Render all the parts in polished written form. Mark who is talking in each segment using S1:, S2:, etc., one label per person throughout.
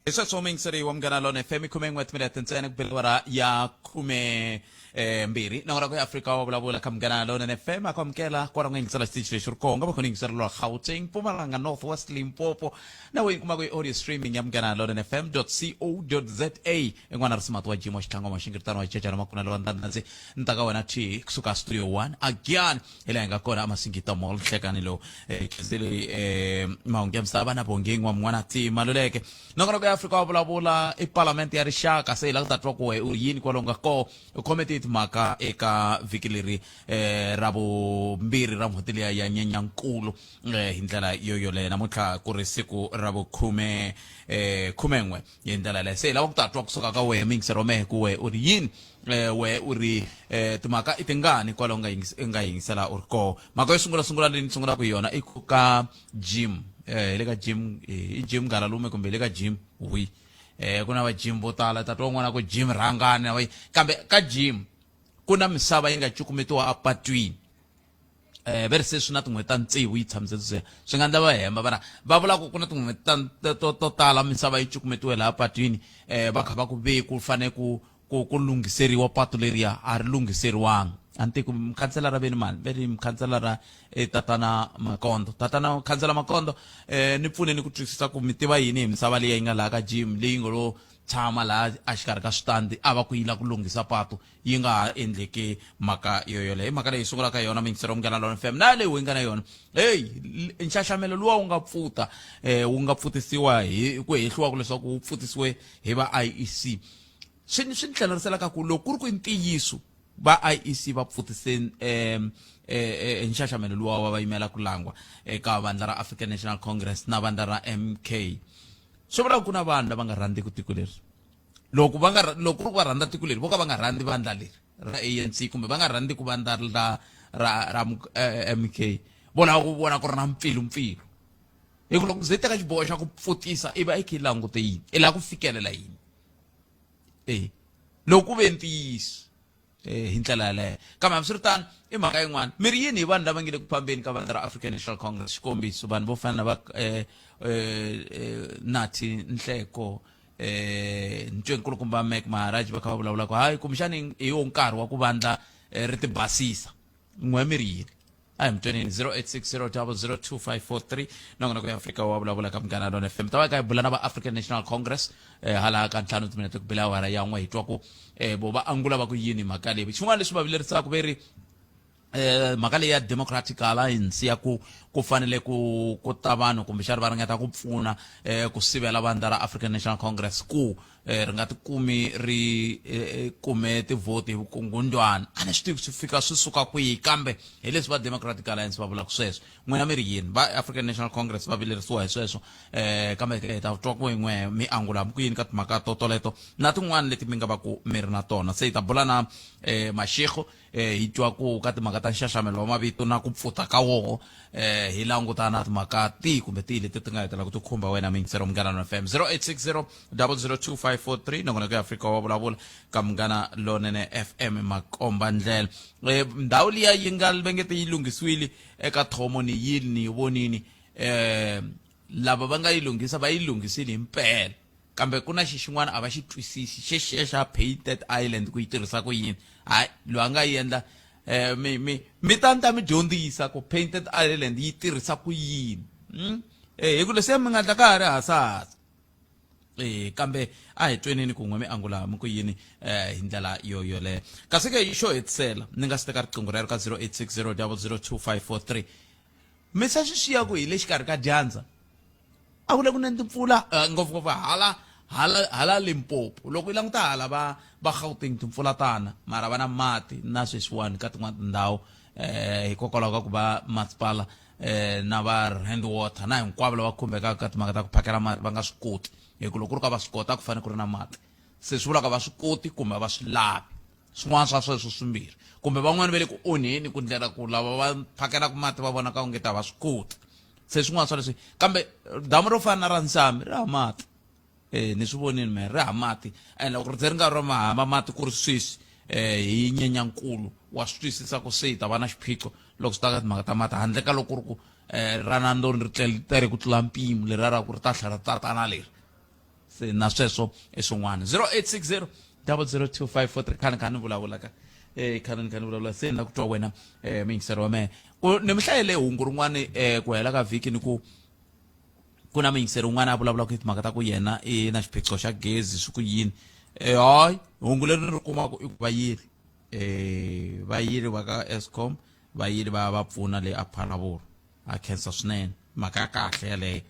S1: Hi sweswo muyingiseri wa Munghana Lone FM, 11 timinete ntsena ku bela awara ya khume mbirhi. Na ku ya Afrika wa vulavula ka Munghana Lonene FM, a ku amukela kwala nga yingisela xitichi lexi ri kona, nga va khona yingisela lwa Gauteng, Mpumalanga, North West, Limpopo, na we yi kumaka hi audio streaming ya Munghana Lonene FM co za. In'wana risimati wa Jimo Xitlhango Maxingiritano wa Cecana Makunelo wa Ndandandzi ni ta ka wena thi kusuka studio 1 again hi laha hi nga kona amasingita mall nhlekani lowu khezeli mahungu ya misava na bongeng wa mun'wana ti maluleke. Nongonoko ya Afrika wa vulavula i Palamende ya Rixaka, se hi lava ku ta twa ku we u yini kwalomu ka koho u khome tihi timhaka eka vhiki leri ra vumbirhi ra n'hweti liya ya Nyenyankulu hi ndlela yo yoleyo. Namuntlha ku ri siku ra vukhume khumen'we hi ndlela yaleyo, se hi lava ku ta twa kusuka ka wehe muyingiseri wa mehe ku we u ri yini, we u ri timhaka i tingani kwalaho u nga yingisela u ri koho. Mhaka yo sungula sungula leyi ni sungulaka hi yona i ku ka Jim, hi le ka Jim, i Jim Galalume kumbe hi le ka Jim wi, ku na va Jim vo tala, tata wan'wana ku Jim Rhangani na va, kambe ka Jim ku na misava yi nga cukumetiwa apatwini, ve ri se swi na tin'hweti ta tsevu yi tshamise se swi nga endla va hemba vana va vula ku ku na tin'hweti to tala misava yi cukumetiwe laha patwini, va kha va ku ve ku fanele ku lunghiseriwa patu leriya, a ri lunghiseriwanga. A ni tiku mukhanselara ve ni mani, ve ri mukhanselara tatana Makondo, tatana khansela Makondo, ni pfuneni ku twisisa ku mi tiva yini hi misava leyi yi nga laha ka Jim, leyi nga lo tshama laha exikarhi ka switandi, a va ku yi lava ku lunghisa patu yi nga ha endleki mhaka yo yoleyo. I mhaka leyi sungulaka yona miyingiselo Munghana Lona FM na leyi wu nga na yona. Heyi, nxaxamelo luwa wu nga pfuta, wu nga pfutisiwa hi ku hehliwaka leswaku wu pfutisiwe hi va IEC, swi ni tlhelerisela ka ku loko ku ri ku i ntiyiso va IEC va pfutise nxaxamelo luwa wa va yimela ku langwa eka vandla ra African National Congress na vandla ra MK, swi vula ku na vanhu lava nga rhandziki tiko leri. Loko va nga, loko ku ri ku va rhandza tiko leri, vo ka va nga rhandzi vandla leri ra ANC kumbe va nga rhandzi ku vandla ra MK, vo lava ku vona ku ri na mpfilumpfilu. Hi ku loko ze teka xiboho xa ku pfutisa, i va i kha i langute yini, i lava ku fikelela yini? E loko ku ve ntiyiso hi ndlela yaleyo. Kambe hambiswiritano i mhaka yin'wana, mi ri yini hi vanhu lava nge le ku fambeni ka vandla ra African National Congress? Xikombiso, vanhu vo fana na va Nathi Nhleko, ntwenkulukumba Mac Maharaj, va kha va vulavula ku hayi, kumbexani hi wo nkarhi wa ku vandla ri ti basisa. N'we mi ri yini? A hi mutwenini 0860002543. Nongonoko ya Afrika wa vulavula ka Munghana Lona FM, ta va ka hi bula na va African National Congress hala ka 5 timinete ku bela awara ya 1, hi twa ku vo va angula va ku yini mhaka leyi. Xin'wana leswi va vilerisaka ve ri mhaka leyi ya Democratic Alliance ya ku ku fanele ku ta vanhu kumbexana va ringeta ku pfuna ku sivela vandla ra African National Congress ku ri nga tikumi ri kume tivhoti hi vukungundwani. A ni swi tivi swi fika swi suka kwihi, kambe hi leswi va Democratic Alliance va vulaka sweswo. N'wina mi ri yini? Va African National Congress va vilerisiwa hi sweswo, kambe hi ta twa ku n'we mi angula ku yini ka timhaka to toleto na tin'wana leti mi nga va ku mi ri na tona. Se hi ta bula na Mashego, hi twa ku ka timhaka ta nxaxamelo wa mavito na ku pfuta ka woho, hi languta na timhaka tihi kumbe tihi leti ti nga hetelaka ti khumba wena miyingisero Munghana Lona FM. 0860 002543, nongonoko ya Afrika wa vulavula ka Munghana Lonene FM, makomba ndlela. Ndhawu liya yi nga vengete yi lunghisiwile eka thomo ni yini ni yi vonini, lava va nga yi lunghisa va yi lunghisile hi mpela, kambe ku na xixin'wana a va xi twisisi xexiya xa Painted Island ku yi tirhisa ku yini. Hayi, loyi a nga yi endla, mi ta ni ta mi dyondzisa ku Painted Island yi tirhisa ku yini, hi ku leswiya mi nga endla ka ha ri hasahasa. Kambe a hi tweneni kun'we mi angula mi ku yini hi ndlela yo yoleyo. Kasi ke xo hetisela ni nga si teka riqingho rero ka 0860 002543, mi sa swi xiya ku hi le xikarhi ka dyandza, a ku le ku neni timpfula, ngopfungopfu hala Limpopo. Loko i languta hala va Gauteng, timpfula tana, mara va na mati na sweswiwani ka tin'wana tindhawu, hikokwalaho ka ku va masipala na va Rand Water na hinkwavo lava khumbekaka ka timhaka ta ku phakela mati va nga swi koti. Hi ku loko ku ri ka va swi kota, ku fanele ku ri na mati. Se swi vulaka va swi koti kumbe va swi lavi, swin'wana swa sweswo swimbirhi, kumbe van'wani va le ku onheni ku ndlela ku lava va phakelaka mati va vonaka onge ta va swi koti. Se swin'wana swa leswi, kambe damu ro fana na ra Nsami ri hava mati, ni swi vonini me, ri hava mati, and loko ri ze ri nga ri hava mati ku ri sweswi, hi Nyenyankulu, wa swi twisisa ku se hi ta va na xiphiqo loko swi ta ka timhaka ta mati, handle ka loko ku ri ku ra Nandoni ri tlele tere ku tlula mpimo, leriya ra ku ri ta tlhela ri tatana leri. Se na sweswo i swin'wana. 0860 002543 khale kha ni vulavula ka khale ni kha ni vulavula se ni la ku twa wena muyingiseri wa mehe ku ni mi hlayele hungu rin'wana ku hela ka vhiki ni ku ku na muyingiseri un'wana a vulavulaka hi timhaka ta ku yena i na xiphiqo xa gezi swi ku yini. Hayi, hungu leri ni ri kumaka i ku va yile, va yile va ka Eskom, va yile va ya va pfuna le a Phalaborwa. A khensa swinene, mhaka ya kahle yaleyo,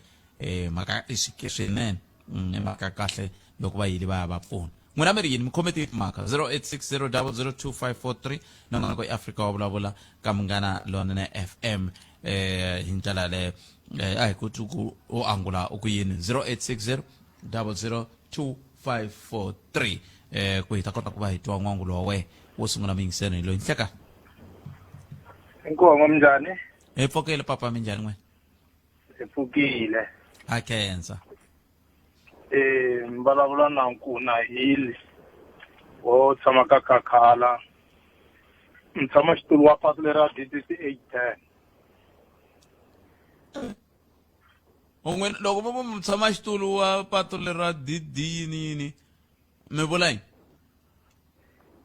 S1: mhaka i swinene, i mhaka ya kahle loko va yile va ya va pfuna. N'wina mi ri yini? Mi khome tihi timhaka? 0860002543 nongonoko i Afrika wa vulavula ka Munghana Lonene FM. Hi ndlela yaleyo, a hi ku twi ku u angula u ku yini. 0860 002543 ku hi ta kota ku va hi twa n'wangulo wa wena wo sungula muyingiselo hi loyi. Nhleka.
S2: Inkomo, minjhani?
S1: Hi pfukile papa, minjhani n'wina?
S2: Hi pfukile.
S1: A khensa.
S2: Mi vulavula na Nkuna Hill wo tshama ka Khakhala. Ni tshama xitulu wa patu leri ra DDC 810.
S1: Un'we loko vo mu tshama xitulu wa patu leri ra DD yini yini mi vula yini?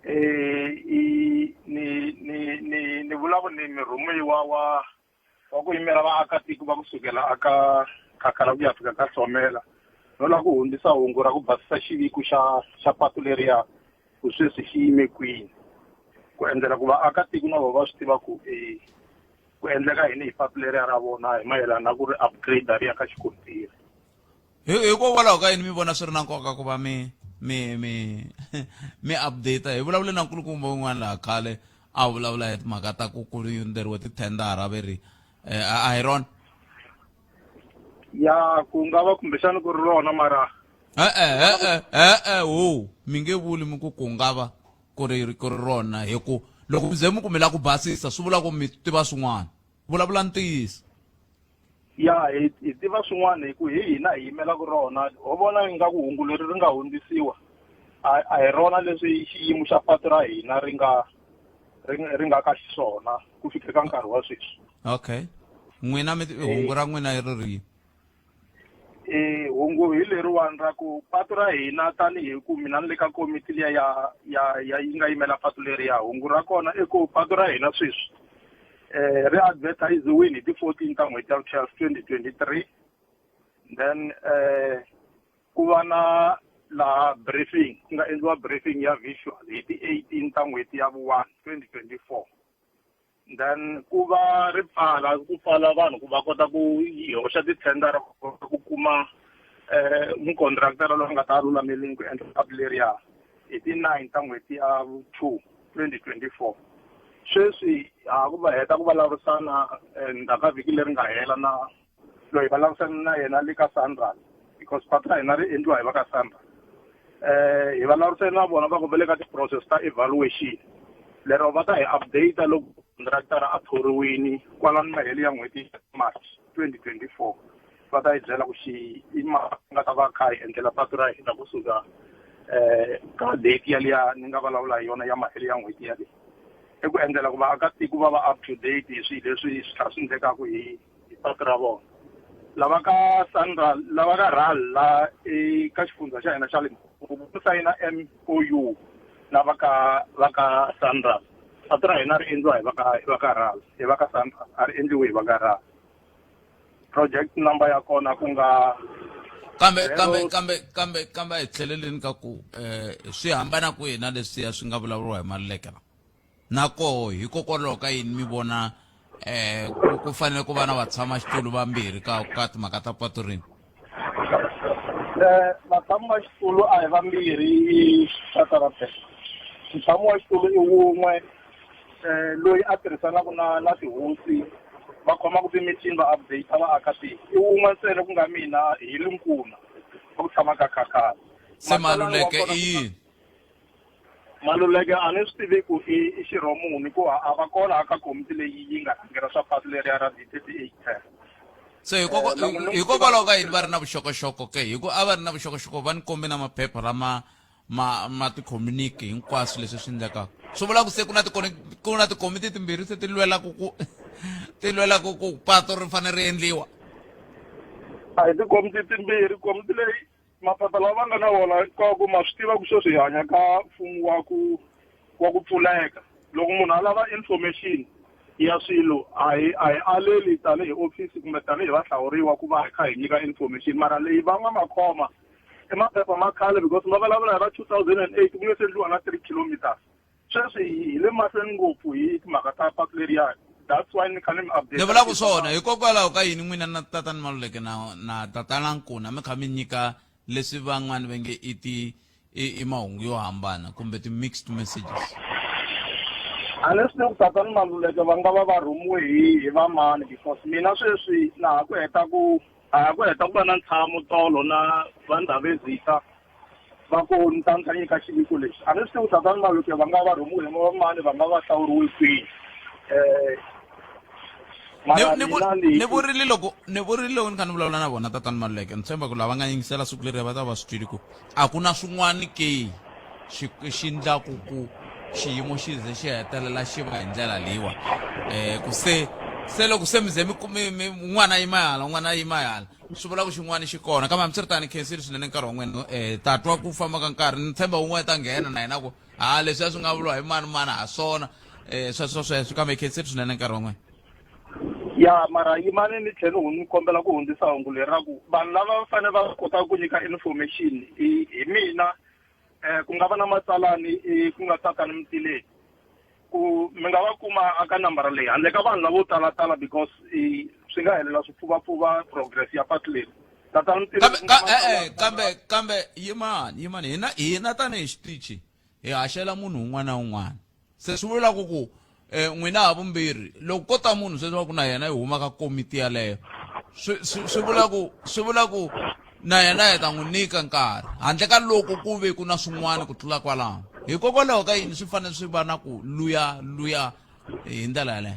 S2: I ni ni ni ni vula ku ni murhumiwa wa wa ku yimela vaakatiko va kusukela aka Khakhala ku ya fika ka Hlomela, no lava ku hundzisa hungu ra ku basisa xiviko xa xa patu leriya ku sweswi xi yime kwini, ku endlela ku vaakatiko na vona va swi tiva ku ku endleka yini hi patu leriya ra vona hi mayelana na ku ri upgrade ri ya ka xikontiri.
S1: Hikokwalaho ka yini mi vona swi ri na nkoka ku va mi mi mi mi update? Hi vulavule na nkulukumba un'wana laha khale a vulavula hi timhaka ta ku ku hundzeriwe tithendara ve ri a hi rona.
S2: Ya, ku nga va kumbexana ku ri rona mara
S1: E-e, e-e, e-e, ho mi nge vuli mi ku ku nga va ku ri ku ri rona, hi ku loko mi ze mi ku mi lava ku basisa swi vula ku mi tiva swin'wana. Vulavula ntiyiso.
S2: Ya, hi tiva swin'wana hi ku hi hina hi yimelaka rona. Ho vona ingaku hungu leri ri nga hundzisiwa a hi rona leswi xiyimo xa patu ra hina ri nga ri nga ka xiswona ku fika ka nkarhi wa sweswi.
S1: Okay, n'wina mi hungu ra n'wina ri ri yini?
S2: Hungu hi leriwani ra ku patu ra hina, tanihi ku mina ni le ka komiti liya ya ya ya yi nga yimela patu leriya, hungu ra kona i ku patu ra hina sweswi ri advertise-wini hi ti 14 ta n'hweti ya 12 2023, then ku va na laha briefing ku nga endliwa briefing ya visual hi ti 18 ta n'hweti ya vu 1 2024, then ku va ri pfala ku pfala vanhu ku va kota ku yi hoxa tithendara ku kota ku kuma mukontraktara loyi a nga ta lulameleni ku endla patu leriya hi ti 9 ta n'hweti ya 2 2024. Sweswi ha ku va heta ku vulavurisana ndzhaku ka vhiki leri nga hela na loyi vulavurisana na yena le ka SANRAL, because patu ra hina ri endliwa hi va ka SANRAL. Hi vulavurisana na vona va ku va le ka ti-process ta evaluation, lero va ta hi update loko contractor a thoriwini kwalano mahelo ya n'hweti ya March 2024. Va ta hi byela ku xi i ma nga ta va kha hi endlela patu ra hina kusuka ka date yaliya ni nga vulavula hi yona ya mahelo ya n'hweti yaleyo, i ku endlela ku vaakatiko va va up to date hi swilo leswi swi kha swi endlekaku hi patu ra vona. Lava ka SANRAL, lava ka RAL la eka xifundza xa hina xa Limpopo va sayina MOU na va ka va ka SANRAL. Patu ra hina ri endliwa hi va ka hi va ka RAL, hi va ka SANRAL, a ri endliwi hi va ka RAL. Project number ya kona ku nga
S1: Kambe kambe kambe kambe kambe hi tlheleleni ka ku swi hambana kwihi na leswiya swi nga vulavuriwa hi Maluleke la? Na koho hikokwalaho ka yini mi vona ku fanele ku va na vatshama xitulu vambirhi ka ka timhaka ta patu rini?
S2: Vatshami va xitulu a hi vambirhi, Xataraphe. Mutshami wa xitulu i wun'we, loyi a tirhisanaka na na tihosi, va khomaka ti-meeting va update vaakatiko i wun'we ntsena, ku nga mina hi Linkuna wa ku tshama ka Khakhala.
S1: Se Maluleke i yini?
S2: Maluleke a ni swi tivi ku i xirho muni, ku a va kona aka komiti leyi yi nga rhangela swa patu leriya ra D3810.
S1: Se hikokwalaho ka yini va ri na vuxokoxoko ke? Hi ku a va ri na vuxokoxoko va ni kombe na maphepha lama ma ma ti-communique hinkwaswo leswi swi endlekaka. Swi vula ku se ku na ku na tikomiti timbirhi se ti lwelaka ku ti lwelaka ku pato ri fanele ri endliwa.
S2: A hi tikomiti timbirhi, komiti leyi Maphepha lawa va nga na wona ka ku ma swi tiva ku sweswi hi hanya ka mfumo wa ku wa ku pfuleka. Loko munhu a lava information ya swilo a hi a hi aleli tanihi office kumbe tanihi vahlawuriwa ku va hi kha hi nyika information mara leyi va nga ma khoma i maphepha ma khale because ma vulavula hi va 2008 ku nge se endliwa na 3 kilometers. Sweswi hi le mahlweni ngopfu hi timhaka ta patu leriyani that's why ni kha ni mi update.
S1: Ni vulaka swona hikokwalaho ka yini n'wina na tatani Maluleke na na tatana Nkuna mi kha mi nyika leswi van'wani va nge i ti i mahungu yo hambana kumbe ti mixed messages.
S2: A ni swi tivi ku tatani Maluleke va nga va va rhumiwe hi hi va mani because mina sweswi na ha ku heta ku a ha ku heta ku va na ntshamo tolo na va Ndhavezitha va ku ni ta ni ta nyika xiviko lexi a ni swi tivi tatani Maluke va nga va rhumiwe hi mani va nga va hlawuriwe kwihi
S1: um ni vurile loko ni vurile loko ni kha ni vulavula na vona tatani Maluleke ni tshemba ku lava nga yingisela siku leriya va ta va swi twile ku a ku na swin'wana ke xi xi ndlaku ku xiyimo xi ze xi hetelela xi va hi ndlela leyiwa um ku se se loko se mi ze mi un'wana a yima hala un'wana a yima hala swi vula ku xin'wana xi kona kambe hambiswiritano khensile swinene nkarhi wa n'wina um ta twa ku famba ka nkarhi ni tshemba wun'wana ta nghena na yena ku ha leswiya swi nga vuriwa hi mani mani ha swona um sweswo sweswo kambe khensile swinene nkarhi wa n'wina.
S2: Ya mara yimani ni tlhela ni kombela ku hundzisa hungu leri ra ku vanhu lava va fanele va kota ku nyika information hi hi mina um ku nga va na matsalani ku nga tatani Mtileni ku mi nga va kuma aka nambara leyi handle ka vanhu lavo tala tala because swi nga helela swi pfuvapfuva progress ya patu leri. Tatana Mtileni
S1: Kambe
S2: ku nga
S1: ka e-e
S2: matsalani
S1: kambe kambe yimani yimani hina hina tanihi xitichi hi haxela munhu un'wana na un'wana se swi vula ku ku um n'wina ha vumbirhi loko ko ta munhu sweswi va ku na yena yi huma ka komiti yaleyo swi swi swi vula ku swi vula ku na yena hi ta n'wi nyika nkarhi handle ka loko ku ve ku na swin'wana ku tlula kwalaho hikokwalaho ka yini swi fanele swi va na ku luya luya hi ndlela yaleyo.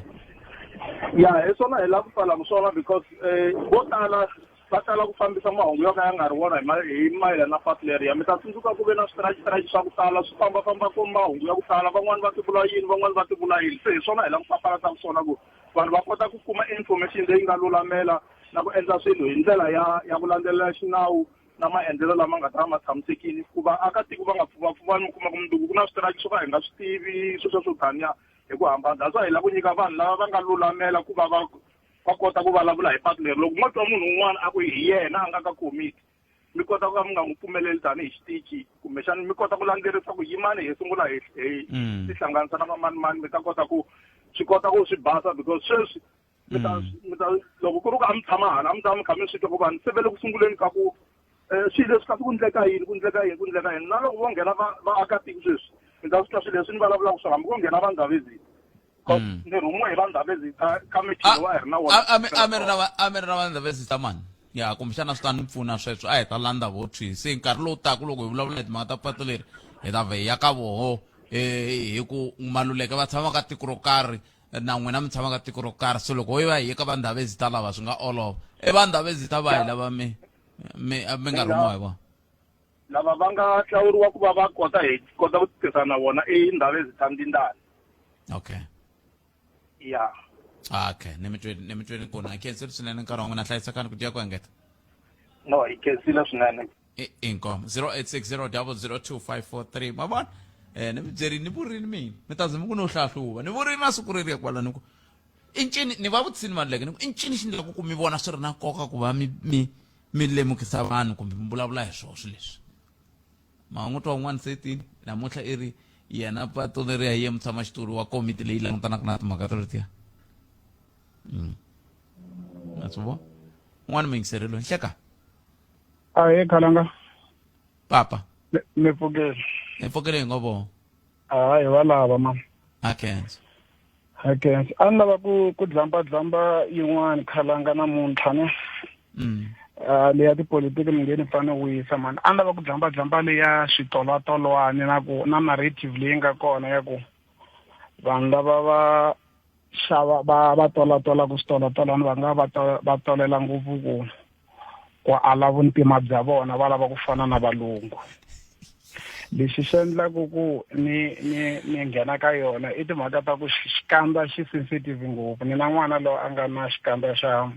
S2: Ya hi swona hi lava ku pfalaka swona because um vo tala va tala ku fambisa mahungu yo ka ya nga ri wona hi mayelana na patu leriya. Mi ta tsundzuka ku ve na switirayixitirayi swa ku tala swi fambafamba ku mahungu ya ku tala van'wani va ti vula yini van'wani va ti vula yini se hi swona hi lava ku papalataka swona ku vanhu va kota ku kuma information leyi nga lulamela na ku endla swilo hi ndlela ya ya ku landzelela xinawu na maendlelo lama nga ta va ma tshamisekile ku vaakatiko va nga pfuvapfuvani mi kuma ku mundzuku ku na switiraki swo ka hi nga swi tivi sweswo swo taniya hi ku hambana that's why hi lava ku nyika vanhu lava va nga lulamela ku va va va kota ku vulavula hi patu leri loko mo twa munhu un'wana a ku hi yena a nga ka komiti mi kota ku ka mi nga n'wi pfumeleli tanihi xitichi kumbexana mi kota ku landzelerisa ku yimani hi sungula hi hi tihlanganisa na vamanimani mi ta kota ku swi kota ku swi basa because sweswi mi ta mi ta loko ku ri ku a mi tshama hala a mi ta mi kha mi swi twa ku vanhu se va le ku sunguleni ka ku um swilo leswi kasi ku ndleka yini ku ndleka yini ku ndleka yini na loko vo nghena va vaakatiko sweswi mi ta swi twa swilo leswi ni vulavulaka swona hambi ko nghena va Ndhavezini because ni rhumiwe hi va Ndhavezini ka meeting wa hi ri na wona
S1: a mi ri na a mi ri na va Ndhavezini mani ya kumbexana swi ta ni pfuna sweswo a hi ta landza vo thwi se nkarhi lowu taka loko hi vulavula hi timhaka ta patu leri hi ta vhe hi ya ka voho hi ku Maluleke va tshama ka tiko ro karhi na n'wina mi tshama ka tiko ro karhi se loko ho va hi ye ka va Ndhavezita lava swi nga olova i va Ndhavezita va hi lava mi mi mi nga rhumiwa hi vona.
S2: Lava va nga hlawuriwa ku va va kota hi kota ku tirhisana na vona i Ndhavezita Ndindani.
S1: Okay.
S2: Ya.
S1: Okay, ni mi twini ni mi twini kona. Khensile swinene nkarhi wa n'wina hlayisekani ku dya ku engeta.
S2: No, hi khensile swinene.
S1: Inkomo 0860002543 ma vona ni mi byerini ni vurini mina mi ta ze mi ku no hlahluva ni vurini na siku reriya kwala ni ku i ncini ni va vutisini Maluleke ni ku i ncini xi ndlaku ku mi vona swi ri na nkoka ku va mi mi mi lemukisa vanhu kumbe mi vulavula hi swoho swilo leswi ma n'wi twa un'wana se tini namuntlha i ri yena pato leriya hi ye mutshamaxitulu wa komiti leyi langutanaka na timhaka to letiya na swi vona un'wana muyingiseri loyi nhleka
S3: Ahee khalanga.
S1: Papa.
S3: Ni pfukile.
S1: Ni pfukile hi ngo vo.
S3: Hayi va lava mama.
S1: A khensa.
S3: A khensa. A ni lava ku ku dlamba dlamba yin'wana khalanga namuntlha ne. Leya tipolitiki mi nge ni pfa ni wisa mani. A ni lava ku dlamba dlamba leya switolwatolwani na ku na narrative leyi nga kona ya ku vanhu lava va xava va va tolatolaka switolatolani va nga va va tolela ngopfu ku ku ala vuntima bya vona va lava ku fana na valungu lexi xi endlaku ku ni ni ni nghena ka yona i timhaka ta ku xikandza xi sensitive ngopfu ni na n'wana loyi a nga na xikandza xa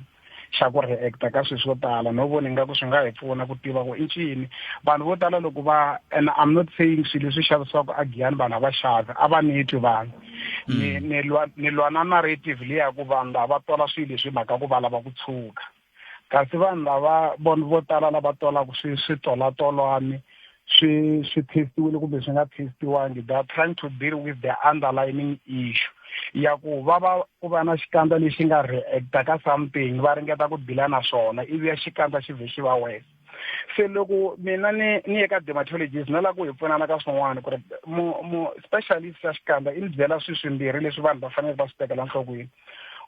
S3: xa ku react-a ka swilo swo tala. No vona ingaku swi nga hi pfuna ku tiva ku i ncini vanhu vo tala loko va, and I'm not saying swilo leswi xavisiwaka a Giyani vanhu a va xavi, a va ni twi vanhu. Ni ni lwa ni lwa na narrative liya ku vanhu lava va tola swilo leswi hi mhaka ku va lava ku tshuka, kasi vanhu lava vona vo tala lava tolaka swi switolatolwani swi swi testiwile kumbe swi nga testiwangi, they are trying to deal with the underlying issue ya ku va va ku va na xikandza lexi nga reacta ka something, va ringeta ku deala na swona, ivi ya xikandza xi vhe xi va worse. Se loko mina ni ni ye ka dermatologist, na lava ku hi pfunana ka swin'wana ku ri mu mu specialist xa xikandza i ni byela swilo swimbirhi leswi vanhu va faneleke va swi tekela nhlokweni,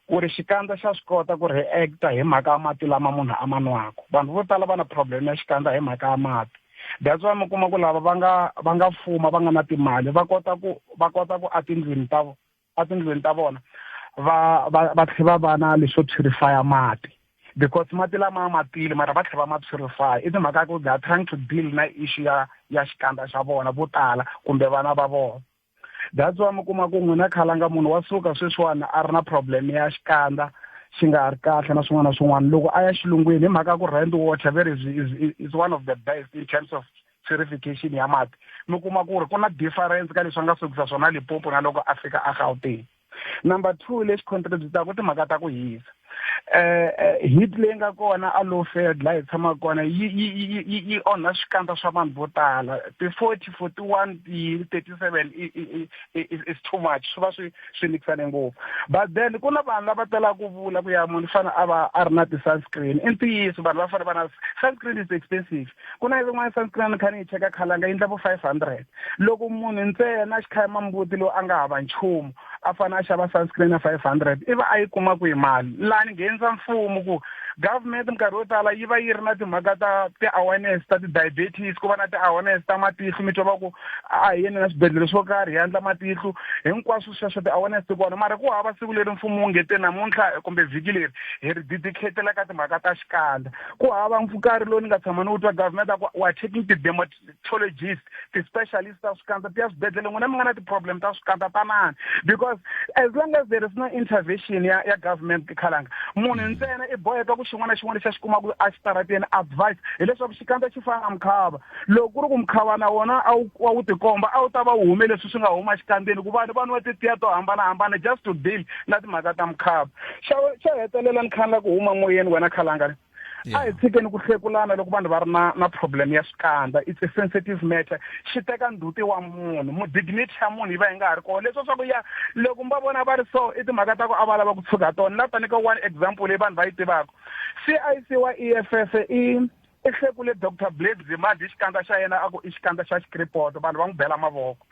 S3: ku ri xikandza xa swi kota ku reacta hi mhaka ya mati lama munhu a ma nwaka. Vanhu vo tala va na problem ya xikandza hi mhaka ya mati. That's why mi kuma ku lava va nga va nga fuma, va nga na timali, va kota ku va kota ku etindlwini ta etindlwini ta vona va va va tlhela va va na leswo purify mati, because mati lama ma tile mara va tlhela va ma purify. I timhaka ya ku they are trying to deal na issue ya ya xikandza xa vona vo tala kumbe vana va vona. That's why mi kuma ku n'wina khalanga munhu wa suka sweswiwani a ri na problem ya xikandza xi nga ha ri kahle na swin'wana na swin'wana, loko a ya xilungwini hi mhaka ya ku Rand Water very is one of the best in terms of purification ya mati, mi kuma ku ri ku na difference ka leswi a nga sukisa swona Limpopo na loko a fika a Gauteng. Number two, lexi contributaka timhaka ta ku hisa, heat leyi nga kona a Lowveld laha hi tshamaka kona yi yi yi yi yi onha swikandza swa vanhu vo tala. Ti-40, 41, ti-37 is too much, swi va swi swi nikisane ngopfu. But then ku na vanhu lava talaka ku vula ku ya munhu fanele a va a ri na ti-sunscreen. I ntiyiso, vanhu va fanele va na sunscreen, is expensive. Ku na yin'wana sunscreen ni kha ni yi cheka khalanga, yi endla vo 500. Loko munhu ntsena xikhayama mbuti loyi a nga hava nchumu a fanele a xava sunscreen ya 500, i va a yi kuma kwihi mali? Laha ni nghenisa mfumo ku government minkarhi yo tala yi va yi ri na timhaka ta ti-awareness ta ti-diabetes, ku va na ti-awareness ta matihlo, mi twa va ku a hi yeni na swibedhlele swo karhi hi endla matihlo, hinkwaswo sweswo ti-awareness ti kona, mara ku hava siku leri mfumo wu nge te namuntlha kumbe vhiki leri hi ri dedicatela ka timhaka ta xikandza. Ku hava nkarhi lowu ni nga tshama ni wu twa government a ku we are taking ti-dermatologist, ti-specialist ta swikandza ti ya swibedhlele, n'wina mi nga na ti-problem ta swikandza tanani, because as long as there is no intervention ya ya government khalanga, munhu ntsena i boheka ku xin'wana na xin'wana lexi a xi kumaka exitarateni advice, hileswaku xikandza xi fana na mukhava. Loko ku ri ku mukhava na wona a wu a wu tikomba, a wu ta va wu hume leswi swi nga huma xikandzeni, ku vanhu va nwa titiya to hambanahambana just to deal na timhaka ta mukhava. Xa xo hetelela ni kha ku huma moyeni wena khalanga, a hi tshikeni ku hlekulana loko vanhu va ri na na problem ya swikandza. It's a sensitive matter, xi teka ndzhuti wa munhu, mu dignity ya munhu yi va yi nga ha ri kona. Leswi swa ku ya loko va vona va ri so i timhaka ta ku a va lava ku tshuka tona. La ta nyika one example leyi vanhu va yi tivaka. CIC wa EFF i i hlekule Dr Blade Nzimande hi xikandza xa yena, a ku i xikandza xa xikiripoto, vanhu va n'wi bela mavoko.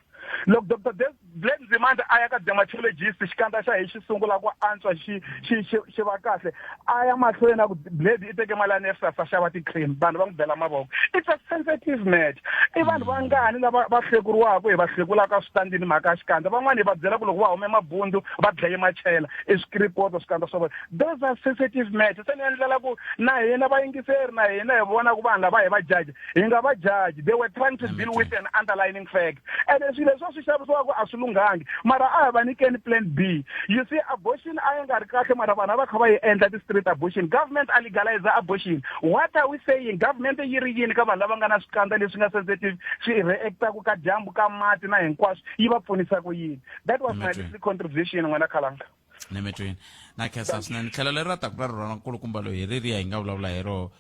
S3: Loko Dr Blade Nzimande a ya ka dermatologist, xikandza xa hi xi sungula ku antswa, xi xi xi xi va kahle, a ya mahlweni a ku Blade i teke mali ya NSFAS a xava ti-cream, vanhu va n'wi bela mavoko. It's a sensitive matter. I vanhu vangani lava va hlekuriwaka, hi va hlekulaka switandini mhaka ya xikandza? Van'wani hi va byela ku loko va hume mabundzu va dlaye machela, i swikiripoto swikandza swa vona. Those are sensitive matter. Se ni endlela ku na hina vayingiseri na hina hi vona ku vanhu lava hi va judge, hi nga va judge. They were trying to deal with an underlining fact, and swilo leswi swi xavisiwaka a swi lunghangi, mara a hi va nyikeni plan B. You see, abortion a yi nga ri kahle, mara vanhu a va kha va yi endla ti-street abortion. Government a legalize abortion. What are we saying? Government yi ri yini ka vanhu lava nga na swikandza leswi nga sensitive, swi reactaku ka dyambu, ka mati na hinkwaswo, yi va pfunisa ku yini? That was my little contribution, n'wina khalanga.
S1: Nemetweni na khensa swinene. Tlhelo leri ra taku ra rona nkulukumba loyi hi ririya hi nga vulavula hi ro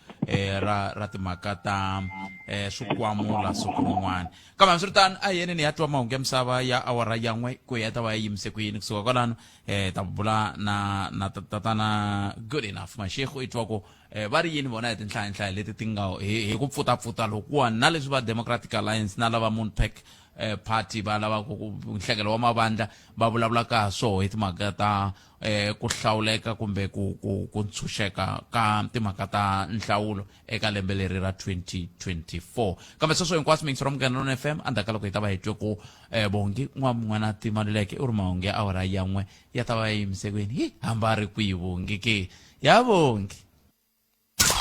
S1: ra ra timhaka ta swikwamula siku rin'wana. Kambe hambiswiritano, a hi yeneni hi ya twa mahungu ya misava ya awara ya n'we ku ya ta va ya yimise ku yini. Kusuka kwalano ta bula na na tatana Good Enough Mashego, i twa ku va ri yini vona hi tinhlayanhlaya leti ti nga hi ku pfutapfuta lokuwani, na leswi va Democratic Alliance na lava Moonpack party va lava ku nhlekelo wa mavandla va vulavulaka ha swoho hi timhaka ta ku hlawuleka kumbe ku ku ku ntshunxeka ka timhaka ta nhlawulo eka lembe leri ra 2024. Kambe sweswo hinkwaswo mingisi ra Munghana Lona FM endzhaku ka loko hi ta va hi twe ku Bongi n'wan'wana Timaluleke u ri mahungu ya awara ya n'we ya ta va ya yimise kwini. Hi hamba ri kwihi Bongi ke ya Bongi?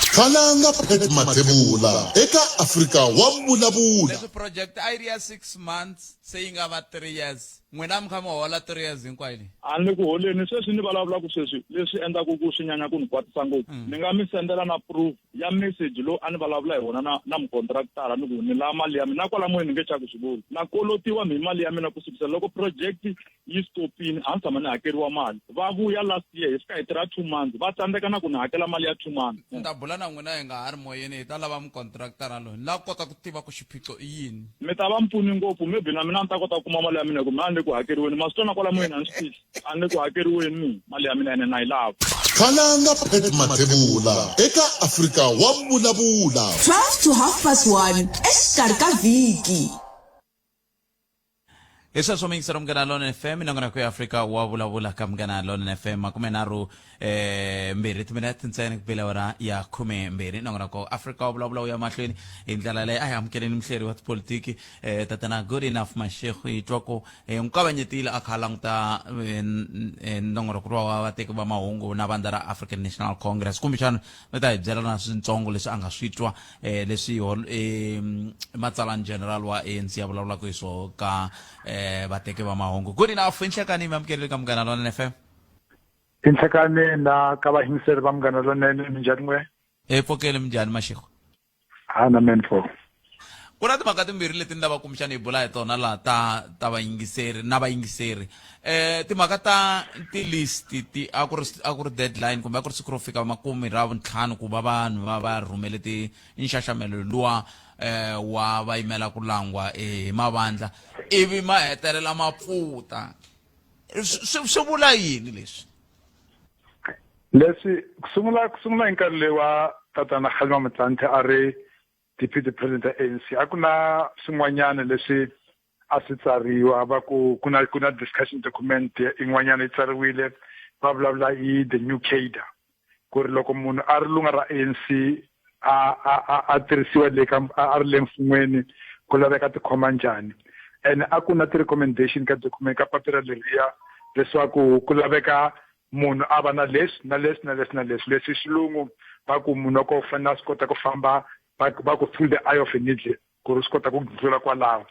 S4: Khalanga Pat Mathebula eka Afrika wa Vulavula.
S1: Leswi project a yi ri ya 6 months. Se yi nga va 3 years, n'wina mi kha mi hola 3 years hinkwayo leyi?
S5: A ni ku holeni sweswi, ni vulavulaka sweswi. Leswi endlaku ku swi nyanya ku ni kwatisa ngopfu, ni nga mi sendela na proof ya message lowu a ni vulavula hi wona na mukontraktara, ni ku ni lava mali ya mina. Kwala moyeni ni nge chaku swi vula, na kolotiwa mi mali ya mina kusukisela loko project yi stopini. A ni tshama ni hakeriwa mali. Va vuya last year, hi fika hi tirha 2 months, va tsandzeka na ku ni hakela mali ya 2 months.
S1: Ni ta bula na n'wina hi nga ha ri moyeni. Hi ta lava mukontraktara loyi, ni lava ku kota ku tiva ku xiphiqo i yini.
S5: Mi ta va mpfuni ngopfu. Maybe na mina ni ta kota ku kuma mali ya mina, hi ku mina a ni le ku hakeriweni. Ma swi twa na kwala moyeni, a ni swi fihli, a ni le ku hakeriweni mi mali ya mina, ene na yi lava.
S4: Khalanga Pat Mathebula eka Afrika wa Vulavula.
S6: 12 to half past 1 exikarhi ka vhiki.
S1: Hi sweswo, miyingiselo Munghana Lonene FM, nongonoko ya Afrika wa Vulavula ka Munghana Lonene FM. 32 timinete ntsena ku bela awara ya 12. Nongonoko Afrika wa Vulavula wu ya mahlweni hi ndlela leyi. A hi amukeleni muhleri wa tipolitiki, tatana Good Enough Mashego. Hi twa ku n'wi kavanyetile a kha a languta nongonoko wa vateki va mahungu na vandla ra African National Congress. Kumbexana mi ta hi byela na swintsongo leswi a nga swi twa, leswi matsalani general wa ANC ya vulavulaka hi swoho ka vateki va mahungu. Good enough, inhlekani, mi amukeleli ka Munghana Lonene FM.
S7: Inhlekani na ka vayingiseri va Munghana Lonene. Minjhani n'we?
S1: E pfokele. Minjhani, Mashego?
S7: Ha na men fo.
S1: Ku na timhaka timbirhi leti ni lava kumbexana hi bula hi tona laha ta vayingiseri na vayingiseri. Timhaka ta ti-list ti a ku ri deadline, kumbe a ku ri siku ro fika makumu ra vuntlhanu ku va vanhu va rhumele ti nxaxamelo luwa wa va yimela ku langwa hi mavandla, ivi ma hetelela ma pfuta. Swi vula yini leswi?
S7: Leswi ku sungula hi nkarhi leyi wa tatana Kgalema Motlanthe a ri deputy president ya ANC, a ku na swin'wanyana leswi a swi tsariwa, va ku ku na discussion document yin'wanyana yi tsariwile, va vulavula hi the new cadre, ku ri loko munhu a ri lunga ra ANC, a tirhisiwa le ka a ri le mfun'weni, ku laveka tikhoma njhani. And a ku na ti-recommendation ka document, ka papila leriya, leswaku ku laveka munhu a va na leswi na leswi na leswi na leswi. Leswi xilungu va ku munhu wa ko fanele a swi kota ku famba, va ku through the eye of a needle, ku ri swi kota ku ndlula kwalaho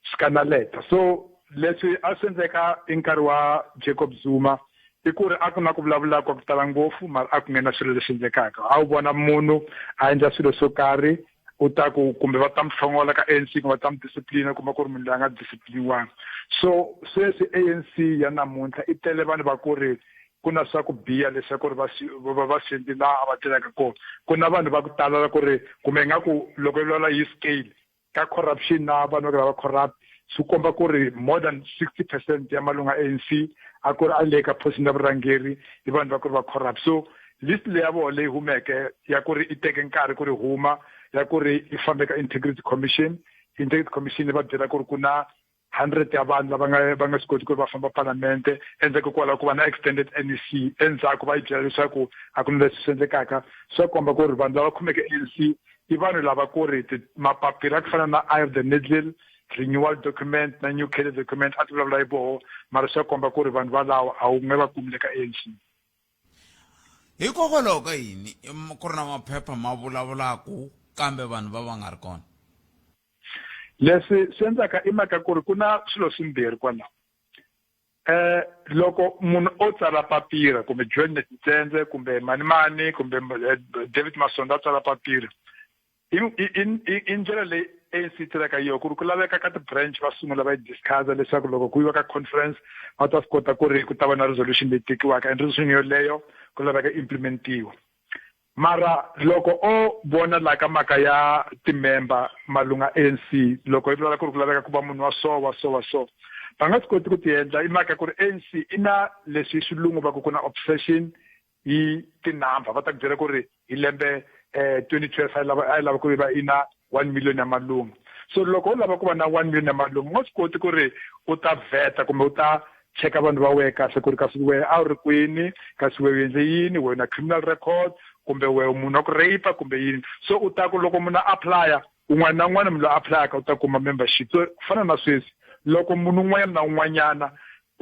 S7: swi kanaleta. So leswi a swi endleka i nkarhi wa Jacob Zuma i ku ri a ku na ku vulavula kwa ku tala ngopfu, mara a ku nge na swilo leswi endlekaka. A wu vona munhu a endla swilo swo karhi, u ta ku kumbe va ta mi hlongola ka ANC, kumbe va ta mi discipline, kuma ku ri munhu loyi a nga discipliniwanga. So sweswi ANC ya namuntlha i tele vanhu va ku ri ku na swa ku biha leswaku ri va swi va swi endli laha a va tirhaka kona. Ku na vanhu va ku tala ku ri kumbe ingaku loko i vulavula hi scale ka corruption na vanhu va ku va corrupt, swi komba ku ri more than 60% ya malunga ANC a ku ri a le ka position ya vurhangeri i vanhu va ku ri va corrupt. So list leyi ya vona leyi humeke ya ku ri i teke nkarhi ku ri huma, ya ku ri i fambe ka Integrity Commission, Integrity Commission va byela ku ri ku na 100 ya vanhu lava nga swi koti ku ri va famba palamente. Endzhaku kwalaho ku va na extended NEC, endzhaku va yi byela leswaku a ku na leswi swi endlekaka. Swa komba ku ri vanhu lava khomeke ANC i vanhu lava ku ri mapapila ku fana na eye of the needle, renewal document na new cadre document a ti vulavula hi voho, mara swa komba ku ri vanhu valawo a wu nge va kumile ka ANC.
S1: Hikokwalaho ka yini ku ri na maphepha ma vulavulaku kambe vanhu va va nga ri kona?
S7: Leswi swi endlaka i mhaka ku ri ku na swilo swimbirhi kwalaho. Loko munhu o tsala papila, kumbe John Netsendze, kumbe manimani, kumbe David Masondo a tsala papila, i ndlela leyi ANC tirhaka yona, ku ri ku laveka ka ti-branch va sungula va yi discussa, leswaku loko ku yiwa ka conference va ta swi kota ku ri ku ta va na resolution leyi tekiwaka, and resolution yoleyo ku laveka implementiwa. Mara loko o vona la ka mhaka ya timember malunga ANC, loko yi vulavula ku ri ku laveka ku va munhu wa so, wa so, wa so, va nga swi koti ku ti endla. I mhaka ku ri ANC i na leswi xilungu va ku ku na obsession hi tinumber. Va ta ku byela ku ri hi lembe 2012 a yi lava ku va i na 1 million ya malunga. So loko u lava ku va na 1 million ya malunga, u nga swi koti ku ri u ta vheta kumbe u ta cheka vanhu va wehe kahle ku ri kasi wehe a wu ri kwini, kasi wehe u endle yini, wehe na criminal record, kumbe wehe munhu wa ku rape, kumbe yini. So u ta ku loko munhu a applya, un'wana na un'wana munhu loyi a applyaka u ta kuma membership. So ku fana na sweswi, loko munhu un'wanyana na un'wanyana,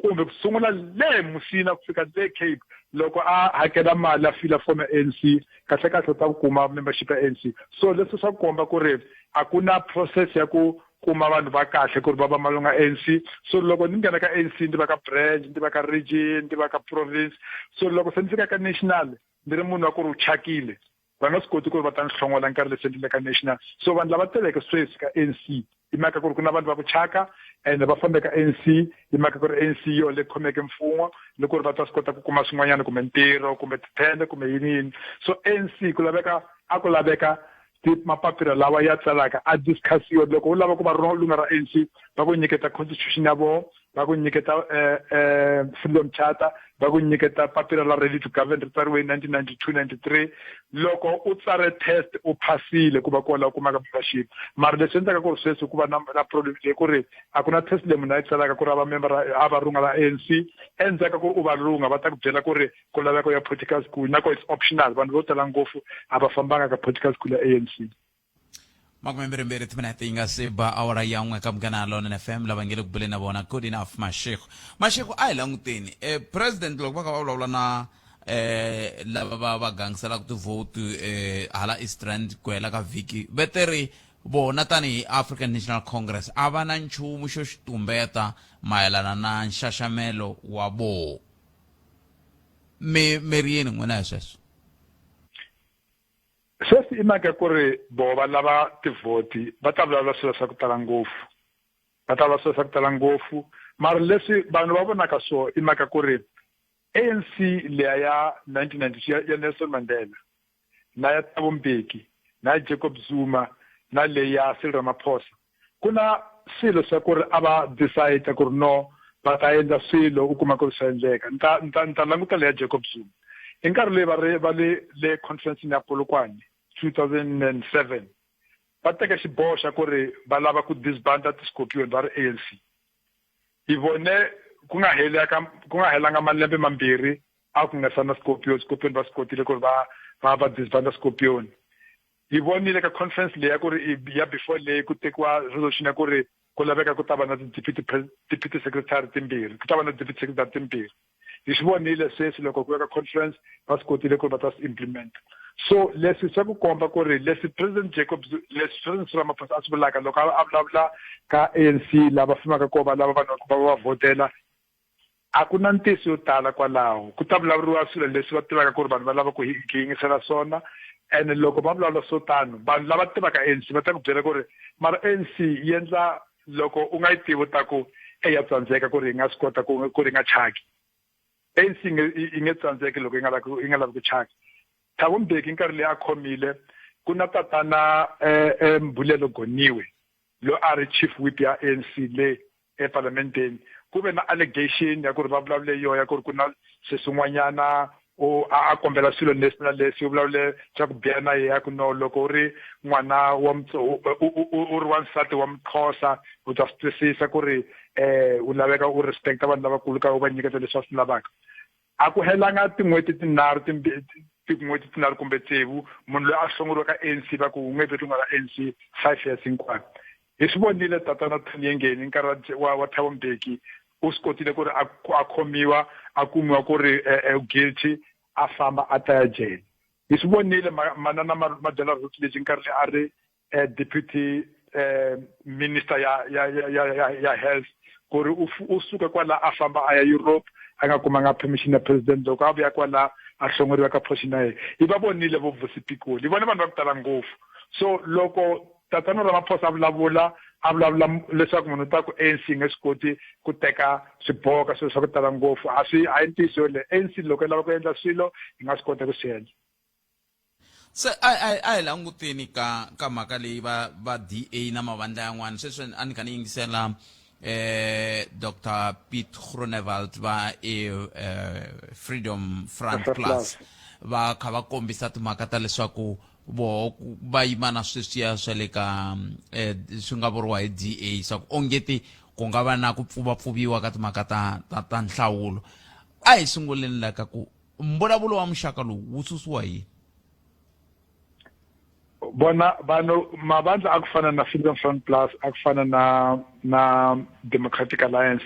S7: kumbe ku sungula le Musina ku fika le Cape, loko a hakela mali, a fila form ya ANC, kahle kahle u ta kuma membership ya ANC. So leswi swa komba ku ri a ku na process ya ku kuma vanhu va kahle ku ri va va malunga ANC. So loko ni nghena ka ANC, ndzi va ka branch, ndzi va ka region, ndzi va ka province. So loko se ni fika ka national, ni ri munhu wa ku ri u chakile, va nga swi koti ku ri va ta ni hlongola nkarhi leswi endlile ka national. So vanhu lava teleke sweswi ka ANC, i mhaka ku ri ku na vanhu va ku chaka ene va fambe ka ANC, i mhaka ku ri ANC yo le khomeke mfumo, ni ku ri va ta swi kota ku kuma swin'wanyana, kumbe ntirho, kumbe tithende, kumbe yini yini. So ANC ku laveka, a ku laveka mapapila lawa ya tsalaka a discussiwa. Loko u lava ku va lunga ra ANC, va ku nyiketa constitution ya vona, va ku nyiketa freedom charter, va ku nyiketa papila la ready to govern ri tsariwe hi 1992 93. Loko u tsare test u phasile, ku va kona u kumaka membership. Mara leswi endlaka ku ri sweswi ku va na problem leyi, ku ri a ku na test leyi munhu a yi tsalaka ku ri a va member, a va runga la ANC. Endzhaku ka ku u va lunga, va ta ku byela ku ri ku laveka ya political school, na ko it's optional. Vanhu vo tala ngopfu a va fambanga ka political school ya ANC.
S1: 22 timinete yi nga se ba awara ya 1 ka Munghana Lonene FM. Lava nge le ku buleni na vona, good enough Mashego. Mashego, a hi languteni president loko va kha va vulavula na lava va gangiselaka tivhoti hala East Rand ku hela ka vhiki, veteri vona tanihi African National Congress a va na nchumu xo xi tumbeta mayelana na nxaxamelo wa voho. Mi ri yini n'wina hi sweswo?
S7: Sweswi i mhaka ku ri voho va lava tivhoti, va ta vulavula swilo swa ku tala ngopfu, va ta vulavula swilo swa ku tala ngopfu. Mara leswi vanhu va vonaka swo, i mhaka ku ri ANC leya ya 1992 ya Nelson Mandela, na ya Thabo Mbeki, na ya Jacob Zuma, na leyi ya Cyril Ramaphosa, ku na swilo swa ku ri a va decide ku ri no, va ta endla swilo, u kuma ku ri swa endleka. Ni ta languta leya Jacob Zuma, hi nkarhi leyi va ri va le conference ya Polokwane 2007, va teka xiboho xa ku ri va lava ku disbanda ti-Scorpion va ri ANC. Hi vone ku nga helaka ku nga helanga malembe mambirhi, a ku nga sana Scorpion. Scorpion va swi kotile ku ri va disbanda Scorpion. Hi vonile ka conference leyi ya ku ri ya before leyi, ku tekiwa resolution ya ku ri ku laveka ku ta va na ti-deputy secretary timbirhi, ku ta va na deputy secretary timbirhi. Hi swi vonile sweswi loko ku ya ka conference, va swi kotile ku ri va ta swi implement. So leswi swa ku komba ku ri leswi President Jacob, leswi President Ramaphosa a swi vulaka loko a vulavula ka ANC, lava fumaka ko va lava vanhu va va vhotela, a ku na ntiyiso yo tala kwalaho. Ku ta vulavuriwa swilo leswi va tivaka ku ri vanhu va lava ku yingisela swona. Ene loko va vulavula swo tano, vanhu lava tivaka ANC va ta ku byela ku ri mara ANC yi endla loko u nga yi tivi, u ta ku e ya tsandzeka ku ri yi nga swi kota ku ri nga chaki. ANC yi nge tsandzeki loko yi nga lavi ku chaka. Thabo Mbeki, nkarhi leyi a khomile, ku na tatana Mbulelo Goniwe loyi a ri chief whip ya ANC le epalamenteni, ku ve na allegation ya ku ri va vulavule yo ya ku ri ku na sweswin'wanyana, u a kombela swilo leswi na leswi, u vulavule swa ku biha na yehe, ku no loko u ri n'wana wa u ri wansati wa Muxhosa, u ta swi twisisa ku ri u laveka u respecta vanhu lavakulu ka u va nyiketa leswi va swi lavaka. A ku helanga tin'hweti tinharhu, tin'hweti tinharhu kumbe tsevu, munhu loyi a hlongoriwa ka ANC, va ku u nge vi lunga ra ANC 5 years hinkwayo. Hi swi vonile tatana Tony Yengeni, nkarhi wa Thabo Mbeki, u swi kotile ku ri a khomiwa, a kumiwa ku ri guilty, a famba a ta ya jele. Hi swi vonile manana Madyela Rutledge, nkarhi leyi a ri deputy minister ya health, ku ri u suka kwala a famba a ya Europe, a nga kumanga permission ya president. Loko a vuya kwala, a hlongoriwa ka position ya yena. Hi va vonile vo Vusi Pikoli, hi vone vanhu va ku tala ngopfu. So loko tatana Ramaphosa a vulavula leswaku munhu u ta ku ANC yi nge swi koti ku teka swiboho ka swilo swa ku tala ngopfu, a swi a yi ntiyiso yole. ANC loko yi lava ku endla swilo, yi nga swi kota ku swi endla.
S1: Se a hi languteni ka mhaka leyi va DA na mavandla yan'wana. Sweswi a ni kha ni yingisela Dr Piet Groenewald va e Freedom Front Plus, va kha va kombisa timhaka ta leswaku voho va yima na sweswiya swa le ka swi nga vuriwa hi DA, swa ku ongeti ku nga va na ku pfuvapfuviwa ka timhaka ta nhlawulo. A hi sunguleni la ka ku mbulavulo wa muxaka lowu wu susiwa hi
S7: Vona vanhu mavandla a ku fana na Freedom Front Plus, a ku fana na Democratic Alliance,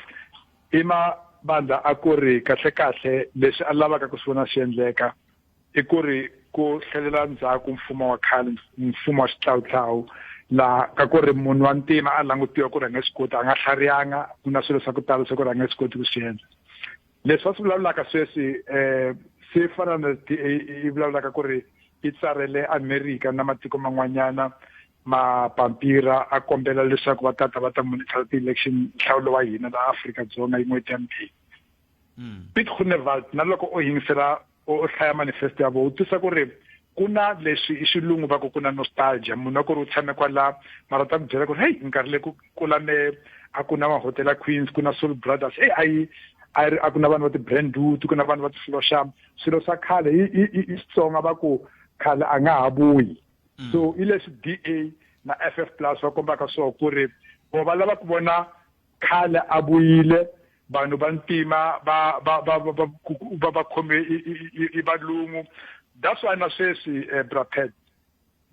S7: i mavandla a ku ri kahle kahle leswi a lavaka ku swi vona swi endleka i ku ri ku tlhelela ndzhaku mfumo wa khale, mfumo wa xihlawuhlawu. Laha ka ku ri munhu wa ntima a langutiwa ku ri a nga swi koti, a nga tlharihanga, ku na swilo swa ku tala swa ku ri a nga swi koti ku swi endla. Leswi va swi vulavulaka sweswi swi fana na DA yi vulavulaka ku ri yi tsarele America na matiko man'wanyana mapampira a kombela leswaku va tata va ta monitor ti-election nhlawulo wa hina laha Afrika-Dzonga hi n'hweti ya May. Piet Groenewald na loko o yingisela o hlaya manifesto ya vona u twisa ku ri ku na leswi i xilungu va ku ku na nostalgia, munhu wa ku ri u tshame kwala mara ta ku byela ku ri heyi nkarhi leyi ku kula me a ku na mahotela Queens, ku na Soul Brothers, eyi a yi a ri a ku na vanhu va ti-Brandwood, ku na vanhu va ti-Flosham, swilo swa khale i Xitsonga va ku khale a nga ha vuyi. So i leswi DA na FF plus va kombaka swona ku ri vo va lava ku vona khale a vuyile, vanhu va ntima va va va va va va khome i valungu. That's why na sweswi Bra Pat,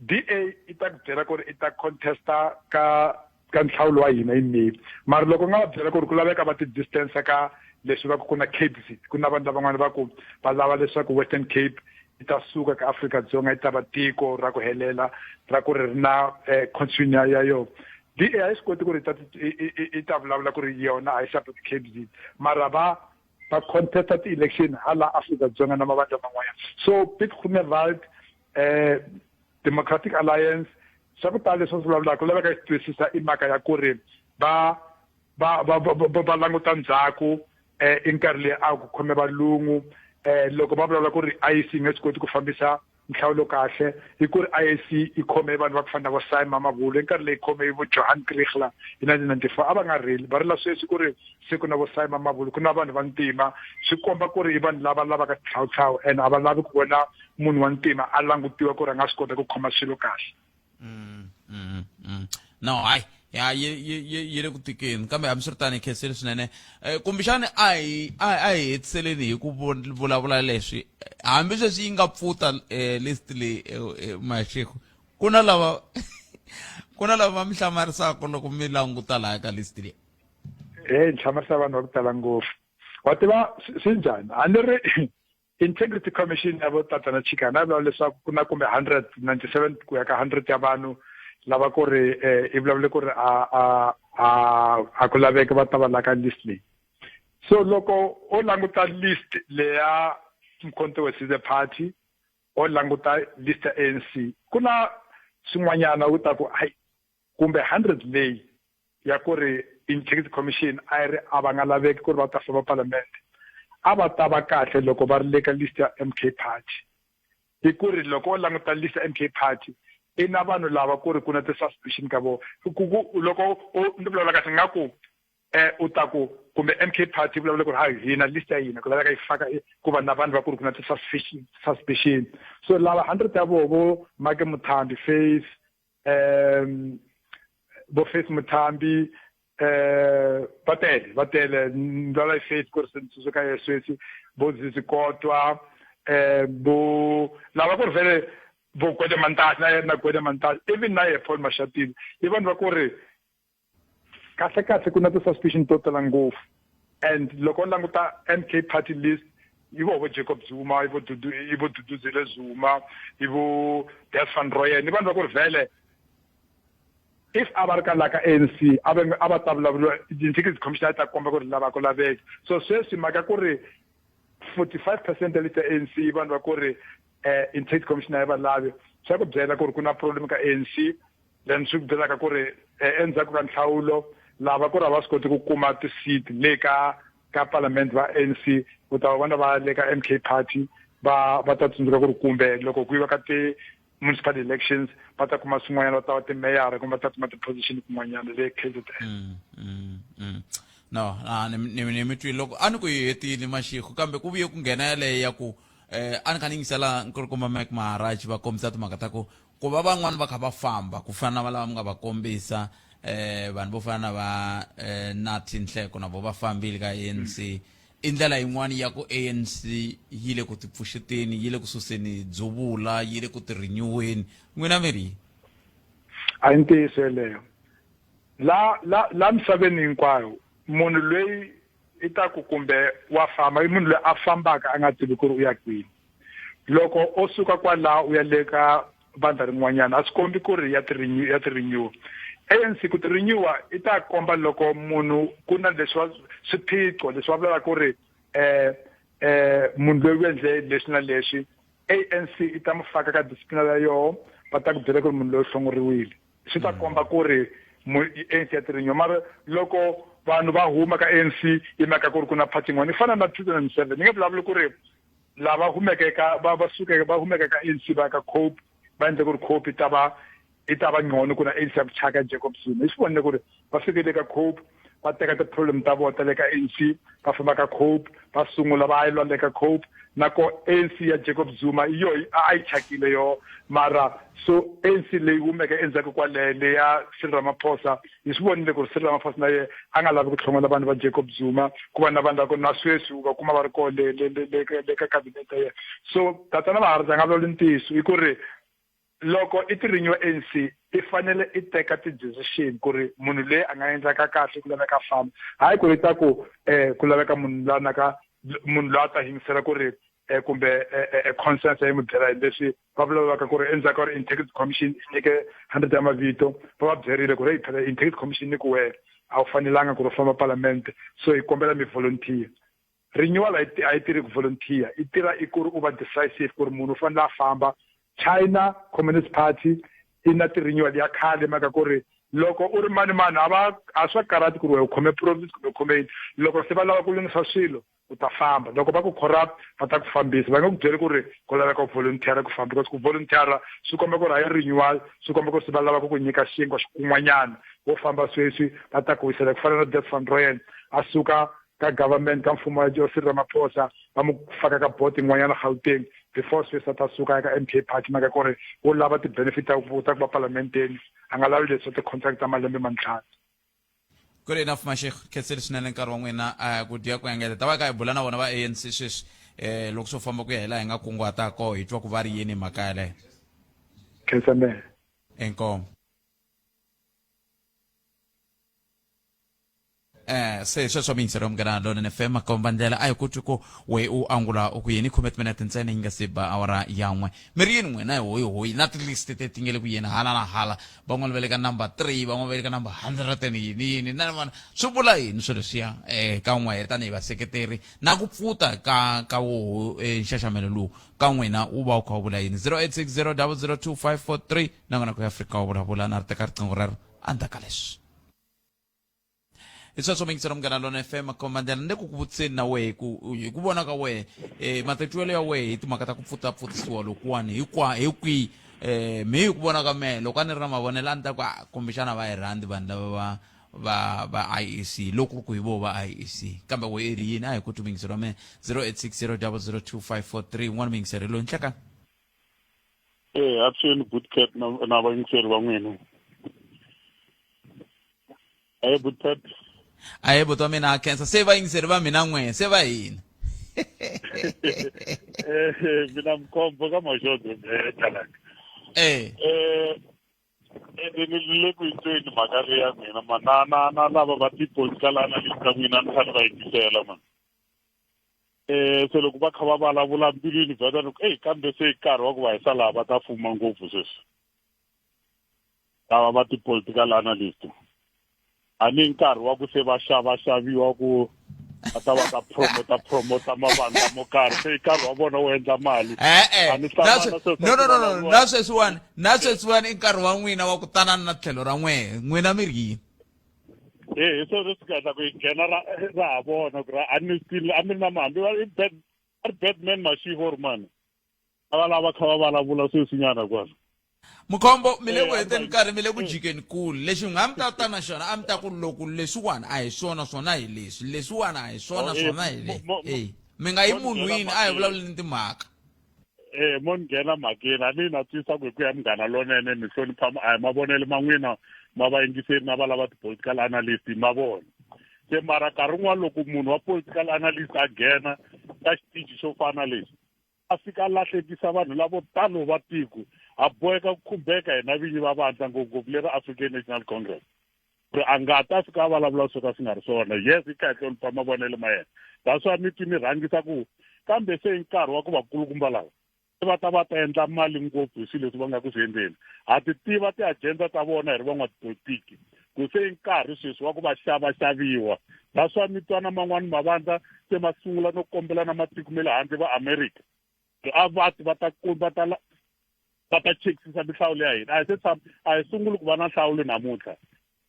S7: DA i ta ku byela ku ri i ta contesta ka ka nhlawulo wa hina hi May, mara loko u nga va byela ku ri ku laveka va ti distance ka leswi va ku ku na Cape Visit, ku na vanhu lavan'wana va ku va lava leswaku Western Cape yi ta suka ka Afrika-Dzonga yi ta va tiko ra ku helela ra ku ri ri na constitution ya yona. DA a yi swi koti ku ri i ta vulavula ku ri yona a yi support Cape Visit, mara va va contesta ti-election hala Afrika-Dzonga na mavandla man'wanyana. So Piet Groenewald, Democratic Alliance, swa ku tala leswi va swi vulavulaka ku laveka yi twisisa i mhaka ya ku ri va va va va va languta ndzhaku i nkarhi leyi a ku khome valungu. Loko va vulavula ku ri IEC yi nge swi koti ku fambisa nhlawulo kahle, i ku ri IEC yi khome vanhu va ku fana na vo Simon Mamabolo, i nkarhi leyi khome vo Johan Kriegler hi 1994, a va nga rili, va rila sweswi ku ri se ku na vo Simon Mamabolo, ku na vanhu va ntima. Swi komba ku ri i vanhu lava lavaka xihlawuhlawu and a va lavi ku vona munhu wa ntima a langutiwa ku ri a nga swi kota ku khoma swilo kahle.
S1: No, hayi ya yi le ku tikeni, kambe hambiswiritano hi khensile swinene. Kumbexani a hi a hi hetiseleni hi ku vulavula leswi, hambi sweswi yi nga pfuta list leyi, Mashego, ku na lava ku na lava va mi hlamarisaka loko mi languta laha ka list leyi?
S7: Hey, ni hlamarisa vanhu va ku tala ngopfu. Wa tiva swi njhani, a ni ri Integrity Commission ya vo Tatana Chikana a vulavula leswaku ku na kumbe 197 ku ya ka 100 ya vanhu lava ku ri i vulavule ku ri a a a a ku laveki va ta va la ka list leyi. So loko o languta list leya Mkhonto we Sizwe Party, o languta list ya ANC, ku na swin'wanyana u ta ku hayi kumbe 100 leyi ya ku ri Integrity Commission a yi ri a va nga laveki ku ri va ta famba palamende, a va ta va kahle loko va ri le ka list ya MK Party. Hi ku ri loko u languta list ya MK Party i na vanhu lava ku ri ku na ti-suspicion ka vona. Ku ku loko u ni vulavula kahle nga ku u ta ku kumbe MK Party vulavula ku ri hayi hina list ya hina ku laveka yi faka ku va na vanhu va ku ri ku na ti-suspicion suspicion. So lava 100 ya voho vo Make Muthambi, Faith, vo Faith Muthambi, va tele va tele ndlwala yi Faith ku ri se tsundzuka ye sweswi, vo Zizi Kodwa, vo lava ku ri vhele vo Gwede Mantashe na yena Gwede Mantashe, even na ye Paul Mashatile, i vanhu va ku ri kahle kahle ku na ti-suspicion to tala ngopfu. And loko u languta MK Party list, i vo vo Jacob Zuma, i vo Dudu, i vo Duduzile Zuma, i vo Des van Rooyen, i vanhu va ku ri vhele if a va ri ka la ka ANC a va a va ta vulavuriwa Integrity Commission a yi ta komba ku ri lava ku laveki. So sweswi mhaka ku ri 45% ya list ya ANC vanhu va ku ri Integrity Commission a yi va lavi, swa ku byela ku ri ku na problem ka ANC. Then swi ku byelaka ku ri endzhaku ka nhlawulo lava ku ri a va swi koti ku kuma ti-seat le ka ka parliament va ANC, u ta va vona va le ka MK Party va va ta tsundzuka ku ri kumbe loko ku yiwa ka ti-municipal elections va ta kuma swin'wanyana, va ta va timeyara kumbe va ta kuma ti-position kun'wanyana le KZN.
S1: No, a ni ni ni mi twile loko a ni ku yi hetile Mashego, kambe ku vuye ku nghena yaleyo ya ku a ni kha ni yingisela nkulukumba Mike Maharaj va kombisa timhaka ta ku ku va van'wani va kha va famba ku fana na va lava mi nga va kombisa, vanhu vo fana na va Nathi Nhleko na vo va fambile ka ANC, i ndlela yin'wana ya ku ANC yi le ku tipfuxeteni, yi le ku suseni dzuvula, yi le ku ti renew-eni. N'wina mi ri?
S7: A hi ntiyiso yeleyo. La la la misaveni hinkwayo munhu loyi i ta ku kumbe wa famba i munhu loyi a fambaka a nga tivi ku ri u ya kwini. Loko o suka kwalaho u ya le ka vandla rin'wanyana a swi kombi ku ri ya ti renew ya ti renew ANC ku ti renewa i ta komba loko munhu ku na leswi swiphiqo leswi va vulaka ku ri eh eh munhu loyi u endle leswi na leswi ANC i ta mu faka ka disciplinary ya yoho va ta ku byela ku ri munhu loyi u hlongoriwile swi ta komba ku ri ANC ya ti renew mara loko vanhu va huma ka ANC hi mhaka ku ri ku na party yin'wana yi fana na 2007 ni nge vulavuli ku ri lava humeke ka va va sukeke va humeke ka ANC va ya ka Cope va endle ku ri Cope yi ta va yi ta va ngcono ku na ANC ya ku chaka Jacob Zuma hi swi vonile ku ri va fikile ka Cope va teka ti-problem ta vona ta le ka ANC va famba ka Cope va sungula va lwa le ka Cope na ko ANC ya Jacob Zuma yo a yi chakile yo mara so ANC leyi humeke endzhaku kwaleyo leya Cyril Ramaphosa hi swi vonile ku ri Cyril Ramaphosa na ye a nga lavi ku hlongola vanhu va Jacob Zuma ku va na vanhu va ku na sweswi u va kuma va ri kona le le le le le ka cabinet ya yena so tatana Maharaj a nga vulavuli ntiyiso i ku ri loko i ti renew ANC i fanele i teka ti-decision ku ri munhu loyi a nga endlaka kahle ku laveka famba hayi ku ri ta ku um ku laveka munhu loyi a naka munhu loyi a ta yingisela ku ri um kumbe conscience ya yi n'wi byela hi leswi va vulavulaka ku ri endzhaku ka ri integrity commission yi nyike hundred ya mavito va va byerile ku ri hey phela integrity commission ni ku wena a wu fanelanga ku ri famba palamente so hi kombela mi volunteer renewal a yi tirhi ku volunteer yi tirha i ku ri u va decisive ku ri munhu u fanele a famba China Communist Party i na ti-renewal ya khale mhaka ku ri loko u ri mani mani a va a swa karhati ku ri wena u khome province kumbe u khome yini loko se va lava ku lunghisa swilo u ta famba loko va ku corrupt va ta ku fambisa va nge ku byeli ku ri ku laveka u volunteer ku famba because ku volunteer swi komba ku ri a yi renewal swi komba ku ri se va lava ku ku nyika xinkwa xikun'wanyana wo famba sweswi va ta ku wisela ku fana na Des van Rooyen a suka ka government ka mfumo wa Cyril Ramaphosa va mu faka ka board yin'wanyana Gauteng before sweswi a ta suka eka MK party mhaka ku ri wo lava ti-benefit ta ku ta ku va palamenteni a nga lavi leswi ti-contract ta malembe mantlhanu
S1: Good enough Mashego khensile swinene nkarhi wa n'wina ku dya ku engeta ta va ka hi bula na vona va ANC sweswi eh loko swo famba ku ya hi laha hi nga kunguhata koho hi twa ku va ri yini mhaka yaleyo
S7: khensa mehe
S1: inkomu eh se sweswo miyingiselo ya Munghana Lonene FM makomba ndlela a hi ku twi ku we u angula u ku yini khume timinete ntsena yi nga se ba awara ya n'we mi ri yini n'wina hi hoyi hoyi na ti-list te ti nge le ku yeni hala na hala van'wana va le ka number 3 van'wana va le ka number 100 and yini yini na van'wana swi vula yini swilo leswiya um ka n'we tanihi vaseketeri na ku pfuta ka ka woho nxaxamelo lowu ka n'wina wu va wu kha wu vula yini 0860 002 543 na n'wina ku ya Afrika wa vulavula na ri teka riqingho rero endzhaku ka leswi hi sweswo muyingiseri Munghana Lona FM komandela ni le ku ku vutiseni na wehe ku hi ku vona ka wehe um matitwelo ya wehe hi timhaka ta ku pfutapfutisiwa lokuwani hi kwa hi kwihi um mi hi ku vona ka mehe loko a ni ri na mavonelo a ni ta ku ah, kumbexana va hi rhandzi vanhu lava va va va IEC loko ku ri ku hi voho va IEC kambe we i ri yini a hi ku twi muyingiseri wa mehe 0860 002 543 un'wana muyingiseri loyi nhlekani
S8: Eh, avuxeni Bootcat na na vayingiseri va n'wina. Ahe Bootcat.
S1: Ahe buti wa mina a khensa se vayingiseri va mina n'we se va hina.
S8: Eh, mina mkhombo ka mashodo eh talaka.
S1: Eh.
S8: Eh ni le ku yitweni mhaka leyi ya mina ma na na na lava va tipolitical analyst ta n'wina ni fanele va yingisela man. Eh se loko va kha va vulavula mbilwini vheta ni ku eyi kambe se nkarhi wa ku va hisa laha va ta fuma ngopfu sweswi lava va ti-political analyst a ni nkarhi wa ku se va xava xaviwa ku va ta va ta promota promota mavandla mo karhi se i nkarhi wa vona wo endla mali
S1: e-e no no no no na sweswiwani na sweswiwani i nkarhi wa n'wina wa ku tanana na tlhelo ra n'wehe n'wina mi ri yini
S8: e hi swona leswi nga endla ku yi nghena ra ra ha vona ku ra a ni still a mi ri na hambi va i bad a ri batman mashiho ri mani a va lava kha va vulavula sweswinyana kwala
S1: mukhombo mi le ku heteni nkarhi mi le ku jikeni kulu lexi nga mi ta ta na xona a mi ta ku loko leswiwani a hi swona swona hi leswi leswiwani a hi swona swona hi leswi e mi nga yi munhwini a hi vulavuleni timhaka
S8: Eh mo ni nghena mhakeni a ni na twisisa ku hi ku ya munghana lonene mi hlonipha a hi mavonelo ma n'wina ma vayingiseri na va lava ti-political analyst ma vona se mara nkarhi wun'wana loko munhu wa political analyst a nghena ka xitichi xo fana lexi a fika a lahlekisa vanhu lavo talo va tiko ha boheka ku khumbeka hina vinyi va vandla ngopfungopfu leri African National Congress ku ri a nga ta fika a vulavula swo ka swi nga ri swona yes i kahle hlonipha mavonelo ma yena that's why mi twi ni rhangisa ku kambe se i nkarhi wa ku vakulukumba lava Va ta va ta endla mali ngopfu hi swilo leswi va nga ku swi endleni. Ha ti tiva ti-agenda ta vona hi ri van'watipolitiki ku se i nkarhi sweswi wa ku va xavaxaviwa. That's why mi twa na man'wani mavandla se ma sungula no kombela na matiko ma le handle va America a va ti va ta va ta va ta chekisisa mihlawulo ya hina. A hi se tshama a hi sunguli ku va na nhlawulo namuntlha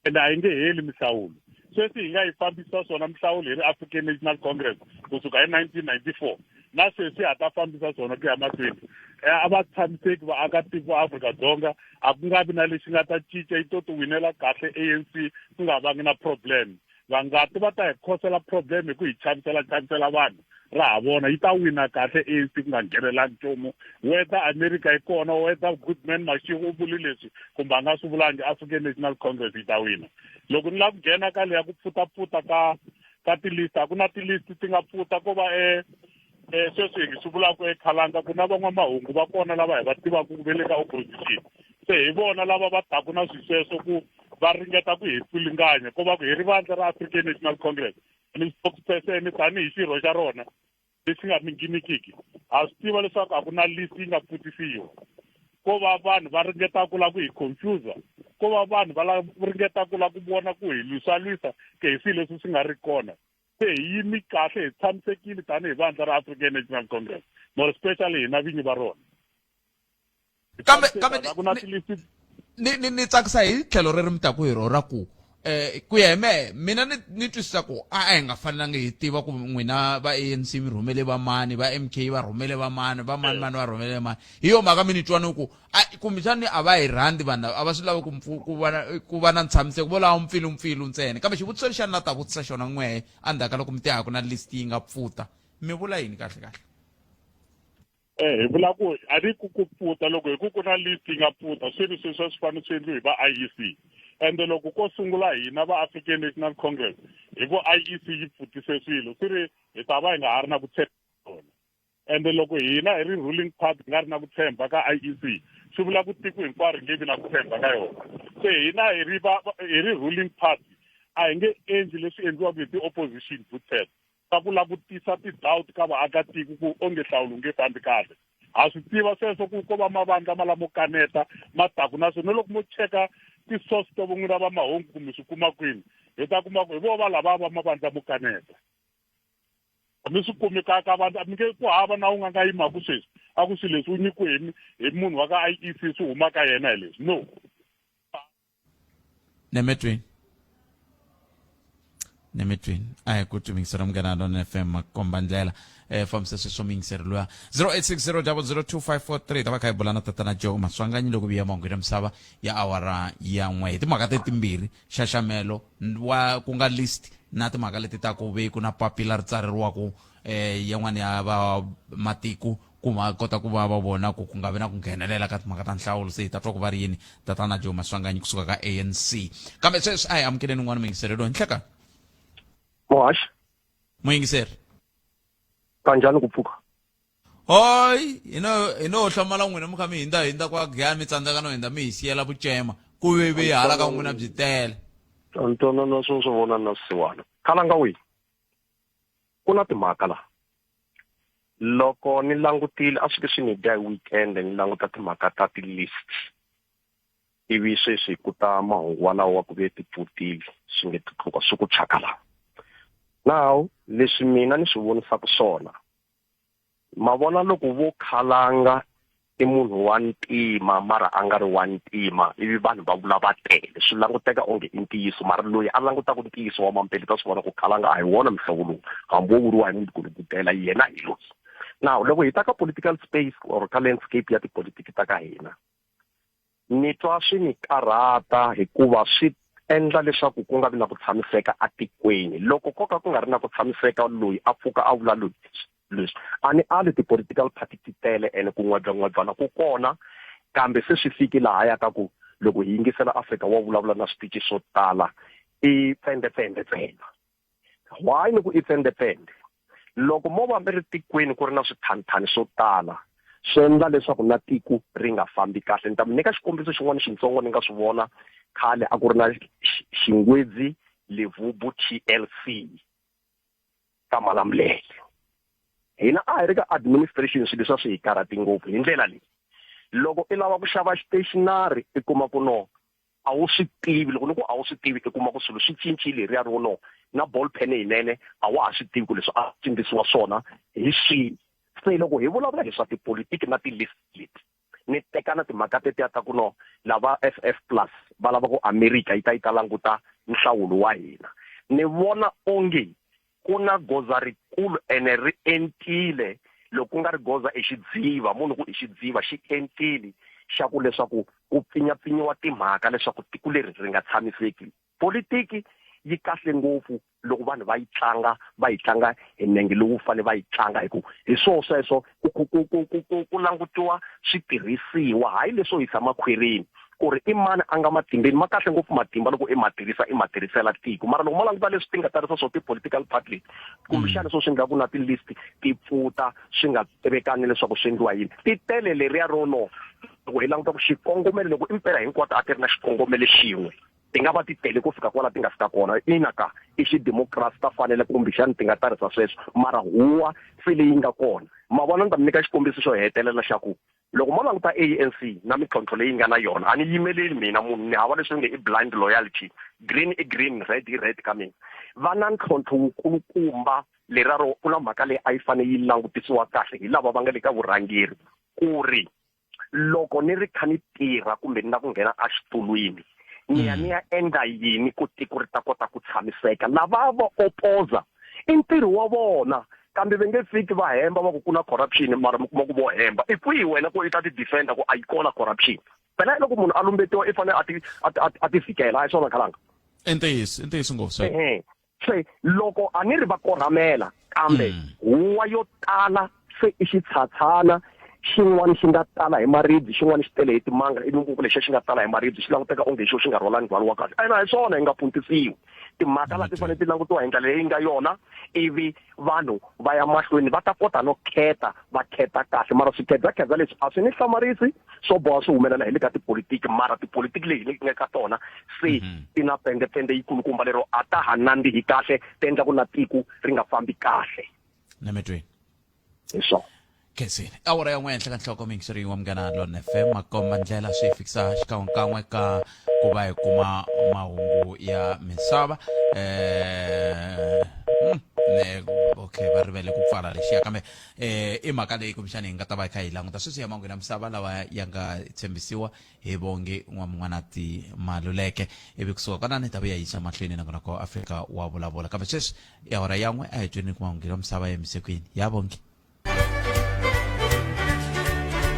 S8: ende a yi nge heli mihlawulo. Sweswi hi nga yi fambisa swona mihlawulo hi ri African National Congress kusuka hi 1994 na sweswi ha ta fambisa swona ku ya mahlweni. A va tshamiseki vaakatiko va Afrika-Dzonga, a ku nga vi na lexi nga ta cinca, yi to ti winela kahle ANC ku nga vangi na problem. Vangati va ta hi khosela problem hi ku hi chavisela chavisela vanhu ra ha vona yi ta wina kahle ANC ku nga nghenelangi nchumu. Whether America yi kona, whether Goodman Mashego u vule leswi kumbe a nga swi vulangi, African National Congress yi ta wina. Loko ni lava ku nghena ka leya ku pfutapfuta ka ka ti-list, a ku na ti-list ti nga pfuta ko va e e sweswi hi swi vulaka ekhalanga ku na van'wamahungu va kona lava hi va tivaka ku ve le ka opposition, se hi vona lava va taku na swi sweswo ku va ringeta ku hi pfilinganya. Ko va ku hi ri vandla ra African National Congress ni spokesperson tanihi xirho xa rona lexi nga minginikiki, ha swi tiva leswaku a ku na list yi nga pfutisiwa. Ko va vanhu va ringeta ku lava ku hi confuse, ko va vanhu va ringeta ku lava ku vona ku hi lwisalwisa ke hi swilo leswi swi nga ri kona. Se hi yimi kahle, hi tshamisekile tanihi vandla ra African National Congress, more especially hina vinyi va rona.
S1: Kambe kambe ni ni ni tsakisa hi tlhelo leri mi taku hi rona ra ku ku ya hi mehe mina ni ni twisisa ku a a hi nga fanelangi hi tiva ku n'wina va ANC mi rhumele va mani, va MK va rhumele va mani, va mani mani va rhumele mani. Hi yo mhaka mi ni twa ni ku a kumbexani a va hi rhandzi vanhu lava, a va swi lavi ku ku va na ku va na ntshamiseko, vo lava mpfilumpfilu ntsena. Kambe xivutiso lexi a ni la ta vutisa xona n'wehe endzhaku ka loko mi te a ku na list yi nga pfuta, mi vula yini kahle kahle?
S8: Eh, hi vula ku a ni ku ku pfuta loko hi ku ku na list yi nga pfuta swi ri sweswi a swi fanele swi endliwe hi va IEC. Ende loko ko sungula hina va African National Congress hi ku IEC yi pfutise swilo swi ri hi ta va hi nga ha ri na ku tshemba yona. Ende loko hina hi ri ruling party hi nga ri na ku tshemba ka IEC swi vula ku tiko hinkwaro hi nge vi na ku tshemba ka yona. Se hina hi ri va hi ri ruling party a hi nge endli leswi endliwaka hi ti-opposition bootset ta ku lava ku tisa ti-doubt ka vaakatiko ku onge nhlawulo wu nge fambi kahle. Ha swi tiva sweswo ku ko va mavandla ma lamo kaneta ma taku na swona. Loko mo cheka ti-source ta von'wina va mahungu ku mi swi kuma kwini, hi ta kuma ku hi vo va lava va mavandla mo kaneta. A mi swi kumi ka ka vandla, mi nge ku hava na un'we a nga yimaku sweswi a ku swilo leswi u nyikiwe hi hi munhu wa ka IEC swi huma ka yena hi leswi. No.
S1: Nemetweni nemetweni a hi ku twi Munghana Lona FM makomba ndlela fambisa sweswo muyingiseri luya 0860002543 ta va kha hi bula na tatana Joe Maswanganyi loko vuya mahungu ya misava ya awara ya n'we hi timhaka te timbirhi, xaxamelo wa ku nga list na timhaka leti ta ku ve ku na papila ri tsareriwaku yan'wana ya va matiko ku va kota ku va va vona ku ku nga vi na ku nghenelela ka timhaka ta nhlawulo. Se hi ta twa ku va ri yini tatana Joe Maswanganyi kusuka ka ANC. Kambe sweswi a hi amukeleni un'wana muyingiseri loyi. Nhlekani.
S9: Muhaxi.
S1: Muyingiseri.
S9: Kanjhani ku pfuka?
S1: Hoy, hi no hi no hlamala n'wina mi kha mi hindza hindza kwa giyani, mi tsandzeka no hindza mi hi siyela vucema ku ve ve hala ka n'wina byi tele.
S9: Ntwanano swo swo vona na swisiwana. Khalanga wihi? Ku na timhaka la. Loko ni langutile a swi ke swi ni dya hi weekend ni languta timhaka ta ti-list, ivi sweswi ku ta mahungu walawo wa ku ve ti pfutile swi nge ti tluka swi ku thyaka la. Now leswi mina ni swi vonisaka swona, ma vona loko vo khalanga i munhu wa ntima mara a nga ri wa ntima ivi vanhu va vula va tele swi languteka onge i ntiyiso, mara loyi a langutaka ntiyiso wa mampeli ta swi vona ku khalanga a hi wona muhlovo lowu, hambi wo vuriwa hi mugulugudela yena hi loyi. Now loko hi ta ka political space or ka landscape ya tipolitiki ta ka hina, ni twa swi ni karhata hikuva swi endla leswaku ku nga vi na ku tshamiseka atikweni. Loko ko ka ku nga ri na ku tshamiseka, loyi a pfuka a vula loyi leswi a ni ali ti-political party ti tele ene ku n'webyan'webyana ku kona, kambe se swi fiki lahaya ka ku loko hi yingisela Afrika wa vulavula na switichi swo tala i tsendetsende ntsena. Why ni ku i tsendetsende? Loko mo va mi ri tikweni ku ri na swithanithani swo tala, swi endla leswaku na tiko ri nga fambi kahle. Ni ta mi nyika xikombiso xin'wana xitsongo ni nga swi vona khale a ku ri na Xingwedzi Levubu TLC ka Malamulele. Hina a hi ri ka administration swilo leswi a swi hi karhati ngopfu hi ndlela leyi. Loko i lava ku xava stationery i kuma ku no a wu swi tivi loko ni ku a wu swi tivi i kuma ku swilo swi cincile hi riya ro no na ball pen yinene a wa ha swi tivi ku leswi a cincisiwa swona hi swihi. Se loko hi vulavula hi swa tipolitiki na ti-list leti ni teka na timhaka tetiya ta ku no lava FF plus va lava ku America yi ta yi ta languta nhlawulo wa hina ni vona onge ku na goza rikulu ene ri entile loko ku nga ri goza i xidziva munhu ku i xidziva xi entile xa ku leswaku ku pfinyapfinyiwa timhaka leswaku tiko leri ri nga tshamiseki politiki yi kahle ngopfu loko vanhu va yi tlanga va yi tlanga hi nenge lowu fanele va yi tlanga hi ku hi swoho sweswo ku ku ku ku ku ku ku langutiwa switirhisiwa hayi leswo yisa makhwirini ku ri i mani a nga matimbeni ma kahle ngopfu matimba loko i ma tirhisa i ma tirhisela tiko mara loko ma languta leswi ti nga tarisa swo ti-political party leti kumbexana swo swi endla ku na ti-list ti pfuta swi nga tivekani leswaku swi endliwa yini ti tele leriya ro no loko hi languta ku xikongomelo loko impela hinkwato a ti ri na xikongomelo xin'we ti nga va ti tele ku fika kwala ti nga fika kona ina ka i xidemokirasi ta fanele kumbexani ti nga tarisa sweswo mara huwa se leyi nga kona ma vona ni ta mi nyika xikombiso xo hetelela xa ku loko mo languta ANC na mintlhontlho leyi nga na yona a ni yimeleli mina munhu ni hava leswi nge i blind loyalty green i green red i red ka mina va na ntlhontlho wukulukumba lera ro ku na mhaka leyi a yi fanele yi langutisiwa kahle hi lava va nga le ka vurhangeri ku ri loko ni ri kha ni tirha kumbe ni la ku nghena exitulwini ni ya ni ya endla yini ku tiko ri ta kota ku tshamiseka lava va opoza i ntirho wa vona kambe va nge fiki va hemba va ku ku na corruption mara mi kuma ku vo hemba i kwihi wena ku i ta ti defender ku a yi kona corruption phela loko munhu a lumbetiwa i fanele a ti a ti a ti fikela a hi swona khalanga
S1: i ntiyiso i ntiyiso ngopfu
S9: sweswo se loko a ni ri va korhamela kambe mm. huwa yo tala se i xitshatshana xin'wana xi nga tala hi maribye xin'wana xi tele hi timanga ivi ngopfu lexiya xi nga tala hi maribye xi languteka onge hi xo xi nga rhwala ndzhwalo wa kahle ene a hi swona hi nga puntisiwi timhaka la ti fanele ti langutiwa hi ndlela leyi nga yona ivi vanhu va ya mahlweni va ta kota no kheta va kheta kahle mara swikhedzakhedza leswi a swi ni hlamarisi swo boha swi humelela hi le ka tipolitiki mara tipolitiki leyi ni nga ka tona se mhm. ti na pende-pende yikulukumba lero a ta ha nandzihi kahle ti endla ku na tiko ri nga fambi kahle
S1: nametweni
S9: hi swona
S1: khensile awara ya n'we henhla ka nhloko miyingiseri wa munghana lon fm makomba ndlela swi fikisa xikan'wekan'we ka ku va hi kuma mahungu ya misava eh ne okay va rivele ku pfala lexiya kambe eh i mhaka leyi kumbexani hi nga ta va hi kha hi languta sweswi ya mahungu ya misava lawa ya nga tshembisiwa hi vongi n'wamun'wanati maluleke ivi kusuka kwanani hi ta vuya yisa mahlweni nakona ko afrika wa vulavula kambe sweswi i awara yan'we a hi tweni ku mahungu ya misava ya misekwini ya vongi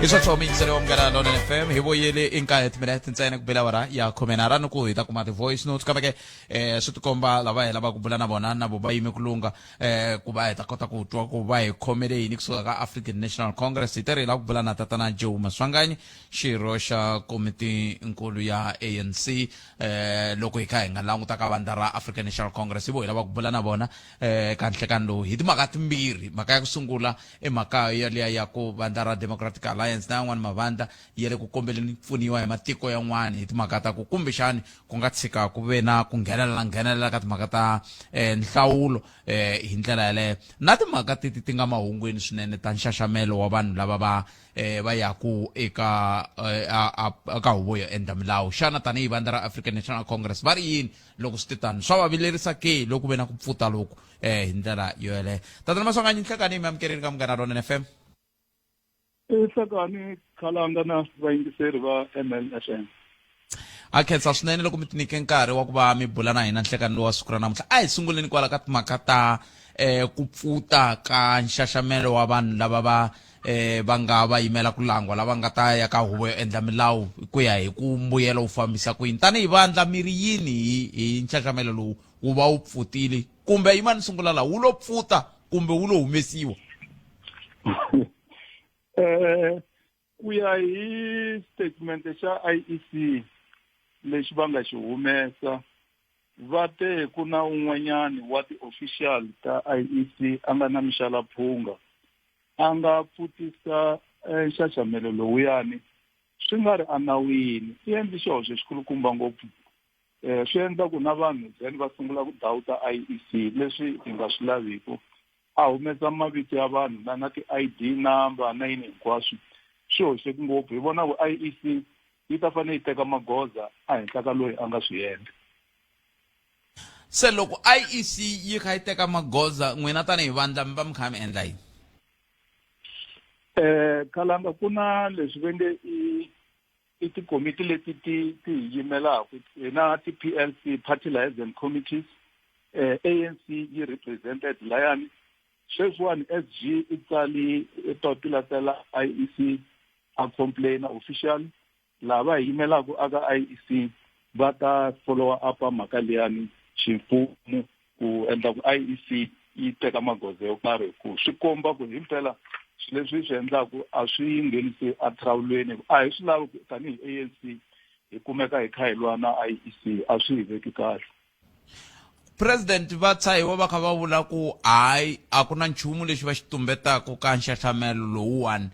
S1: hi sweswo miyingiseri wa munghana lonene fm hi vuyile i nkaye timinete ntsena ku bela awara ya khumenharhu ni ku hi ta kuma ti-voice notes kambe ke um swi tikomba lava hi lavaka ku bula na vona na vo va yime ku lungha um ku va hi ta kota ku twa ku va hi khomele yini kusuka ka african national congress hi tere hi lava ku bula na tatana joe maswanganyi xirho xa komiti nkulu ya anc um loko hi kha hi nga languta ka vandla ra african national congress hi vo hi lava ku bula na vona eh ka nhlekani lowu hi timhaka timbirhi mhaka ya ku sungula i mhaka yaliya ya ku vandla ra democratic alliance na yan'wani mavandla ya le ku kombeleni ku pfuniwa hi matiko yan'wani hi timhaka ta ku kumbexani ku nga tshika ku ve na ku nghenelela nghenelela ka timhaka ta eh, nhlawulo eh, hi ndlela yaleyo na timhaka teti ti nga mahungwini swinene ta nxaxamelo wa vanhu lava va eh, va yaku eka eh, eka huvo yo endla milawu xana tanihi vandla ra african national congress va ri yini loko swi te tano swa va vilerisa ke loko ku ve na ku pfuta loku um hi ndlela yo yeleyo tatana maswanganyi nhlekani mi amukeleni ka munghana lonene fm
S5: i hlekani khalanga na vayingiseri va mlfm
S1: a khensa swinene loko mi tinike nkarhi wa ku va mi bula na hina nhlekani lowa siku ra namuntlha a hi sunguleni kwala ka timhaka ta eh ku pfuta ka nxaxamelo wa vanhu lava va eh va nga va yimela ku langwa lava nga ta ya ka huvo yo endla milawu ku ya hi ku mbuyelo wu fambisa ku yini tanihi vandla mi ri yini hi hi nxaxamelo lowu wu va wu pfutile kumbe yima ni sungula laha wu lo pfuta kumbe wu lo humesiwa
S5: eh ku ya hi statement xa IEC lexi va nga xi humesa va te ku na un'wanyani wa ti-official ta IEC a nga na mixalaphunga a nga pfutisa eh, nxaxamelo lowuyani swi nga ri enawini i endli xihoxo xikulukumba ngopfu um swi endla ku na vanhu then va sungula ku dawuta IEC leswi hi nga swi laviku. A humesa mavito ya vanhu na na ti-I_D number na yini hinkwaswo swi hoxeke ngopfu hi vona ku I_E_C yi ta fanele yi teka magoza ehenhla ka loyi a nga swi endla.
S1: Se loko I_E_C yi kha yi teka magoza n'wina tanihi vandla mi va mi kha mi endla yini?
S5: Khalanga ku na leswi va nge i i tikomiti leti ti ti hi yimelaka hi na ti-P_L_C party liaison committees A_N_C yi represented layani sweswiwani S_G i tsali papila tela I_E_C a complain officially laha va hi yimelaka aka I_E_C va ta follow up mhaka liyani ximfumo ku endla ku I_E_C yi teka magoza yo karhi ku swi komba ku himpela swilo leswi hi swi endlaku a swi nghenisi atrawulweni a hi swi lavi ku tanihi A_N_C hi kumeka hi kha hi lwa na I_E_C a swi hi veki kahle.
S1: President va tshahiwa va kha va vula ku hayi a ku na nchumu lexi va xi tumbetaka ka nxaxamelo lowuwani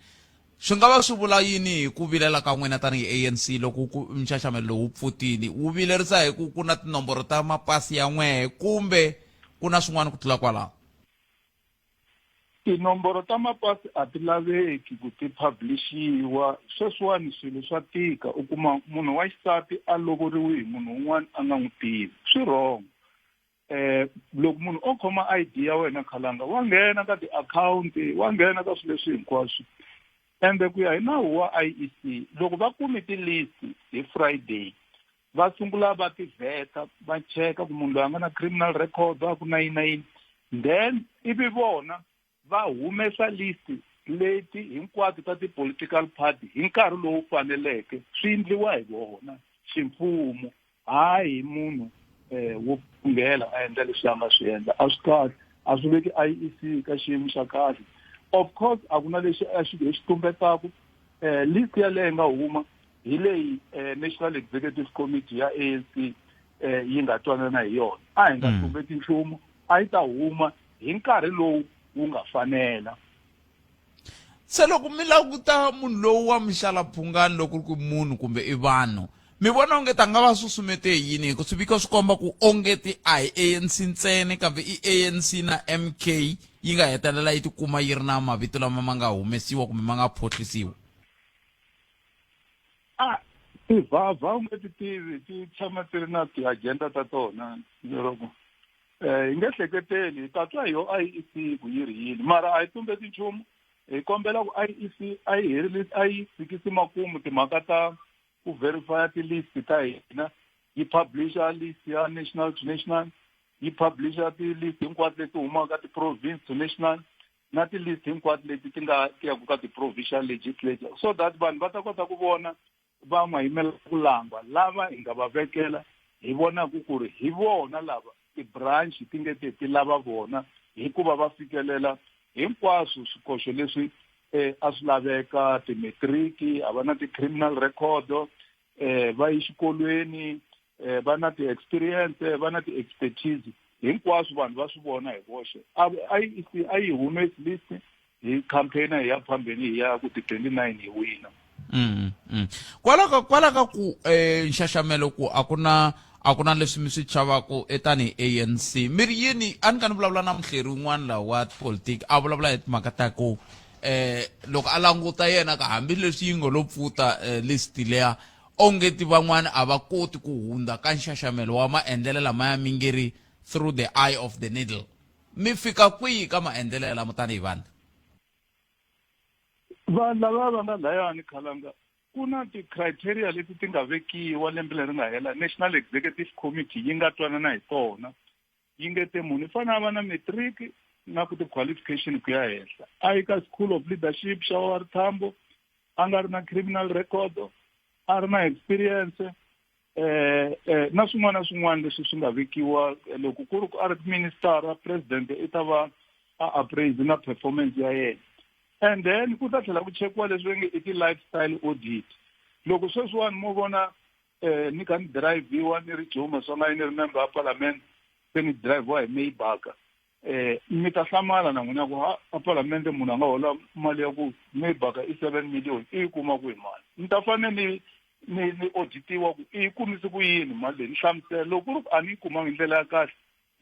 S1: swi nga va swi vula yini hi ku vilela ka n'wina tanihi A_N_C loko ku nxaxamelo lowu pfutini wu vilerisa hi ku ku na tinomboro ta mapasi ya n'wehe kumbe ku na swin'wana ku tlula kwalaho?
S5: Tinomboro ta mapasi a ti laveki ku ti publish-iwa sweswiwani swilo swa tika u kuma munhu wa xisati a lovoriwe hi munhu un'wana a nga n'wi tivi swi wrong. Loko munhu o khoma I_D ya wena khalanga wa nghena ka tiakhawunti wa nghena ka swilo leswi hinkwaswo ende ku ya hi nawu wa I_E_C loko va kume ti-list hi Friday va sungula va ti vheta va cheka ku munhu loyi a nga na criminal record a ku na yini na yini then ivi vona va humesa list leti hinkwato ta ti-political party hi nkarhi lowu faneleke swi endliwa hi vona ximfumo hayi hi munhu um wo phungela a endla leswi a nga swi endla a swi kahle a swi veki I_E_C ka xiyimo xa kahle of course a ku na lexi a xi hi xi tumbetaka um list yaleyo yi nga huma hi leyi National Executive Committee ya A_N_C yi nga twanana hi yona a hi nga tumbeti nchumu a yi ta huma hi nkarhi lowu wu nga fanela.
S1: Se loko mi languta munhu lowu wa mixalaphungani loko ri ku munhu kumbe i vanhu mi vona onge ta nga va susumete hi yini hi ku swiviko swi komba ku ongeti a hi A_N_C ntsena kambe i A_N_C na M_K yi nga hetelela yi tikuma yi ri na mavito lama ma nga humesiwa kumbe ma nga phohlisiwa.
S5: A tivhavha u nge ti tivi ti tshama ti ri na ti-agenda ta tona loko hi nge hleketeli hi ta twa hi yo I_E_C ku yi ri yini mara a hi tumbeti nchumu hi kombela ku I_E_C a yi herisi a yi fikisi makumu timhaka ta ku verify ti-list ta hina yi publisher list ya national to national yi publisher ti-list hinkwato leti humaka ti-province to national na ti-list hinkwato leti ti nga ti yaku ka ti-provincial legislature so that vanhu va ta kota ku vona va n'wayimela ku langwa lava hi nga va vekela hi vonaku ku ri hi vona lava ti-branch ti nge te ti lava vona hikuva va fikelela hinkwaswo swikoxo leswi a swi laveka ti-matric a va na ti-criminal record va yi xikolweni va na ti-experience va na ti-expertise hinkwaswo vanhu va swi vona hi voxe a yi a yi humesi list hi campaign hi ya phambeni hi ya ku ti 29 hi wina.
S1: Kwala ka kwala ka ku nxaxamelo ku a ku na a ku na leswi mi swi chavaku tanihi A_N_C mi ri yini a ni ka ni vulavula na muhleri un'wana laha wa tipolitiki a vulavula hi timhaka ta ku loko a languta yena ka hambileswi yi ngo lo pfuta list leya onge ti van'wana a va koti ku hundza ka nxaxamelo wa maendlelo lamaya mi nge ri through the eye of the needle mi fika kwihi ka maendlelo yalamo tanihi vandla?
S5: Vanhu lava va nga layani khalanga ku na ti-criteria leti ti nga vekiwa lembe leri nga hela National Executive Committee yi nga twanana hi tona yi nge te munhu i fanele a va na matric na ku ti-qualification ku ya henhla a yi ka School of Leadership xa O R Tambo a nga ri na criminal record a ri na experience na swin'wana na swin'wana leswi swi nga vekiwa loko ku ri ku a ri minister president i ta va a appraise na performance ya yena and then ku ta tlhela ku chekiwa leswi va nge i ti-lifestyle audit loko sweswiwani mo vona ni kha ni dirayivhiwa ni ri Joe Maswanganyi ni ri member ya parliament se ni dirayivhiwa hi Maybach mi ta hlamala na n'wina ku ha a palamende munhu a nga hola mali ya ku Maybach i 7 million i yi kuma kwihi mali ni ta fanele ni ni ni auditiwa ku i yi kumise ku yini mali leyi ni hlamusela loko ku ri ku a ni yi kumanga hi ndlela ya kahle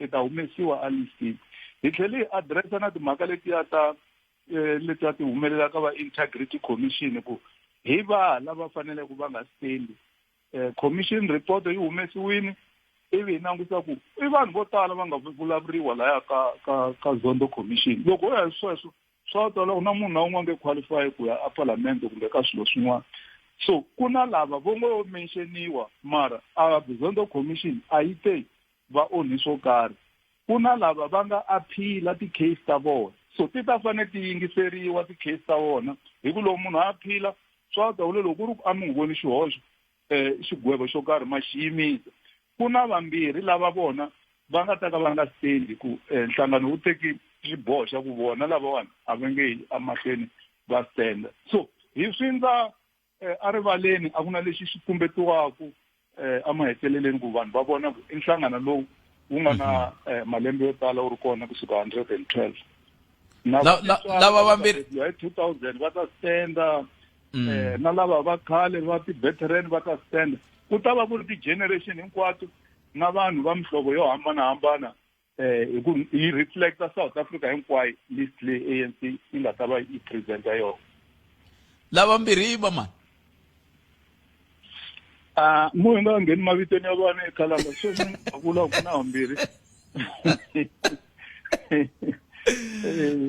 S5: i ta humesiwa a listini.
S7: Hi tlhele hi addressa na timhaka letiya ta eh, letiya ti humelelaka va integrity commission ku hi va lava faneleke va nga stendi eh, commission report yi humesiwile ivi hi languta ku i vanhu vo tala va nga vulavuriwa laya ka ka ka zondo commission loko ho ya hi sweswo swa twala ku na munhu na un'we a nge qualify ku ya epalamende kumbe ka swilo swin'wana so ku na lava vo ngo menxeniwa mara a zondo commission a yi te va onhi swo karhi ku na lava va nga aphila ti-case ta vona so ti ta fanele ti yingiseriwa ti-case ta vona hi ku loko munhu a aphila swa tawule loko ku ri ku a mi n'wi voni xihoxo um xigwevo xo karhi ma xi yimisa ku na vambirhi lava vona va nga ta ka va nga stendi ku eh, nhlangano wu teki xiboho xa ku vona lavawani a va nge yi emahlweni va stenda so hi swindza eh, erivaleni a ku na lexi xi tumbetiwaku eh, emaheteleleni ku vanhu va vona ku i nhlangano lowu wu nga na mhm. eh, malembe yo tala wu ri kona kusuka 112
S1: na lava vambirhi
S7: hi 2000 va ta stenda mm. eh, na lava va khale va ti-veteran va ta stenda ku ta va ku ri ti-generation hinkwato na vanhu va mihlovo yo hambanahambana eh hi ku yi reflecta South Africa hinkwayo list leyi ANC yi nga ta va yi presenta yona
S1: lavambirhi i vamani
S7: a mo hi nga ngheni mavitweni ya vana ekhalanga sweswi a vula ku na vambirhi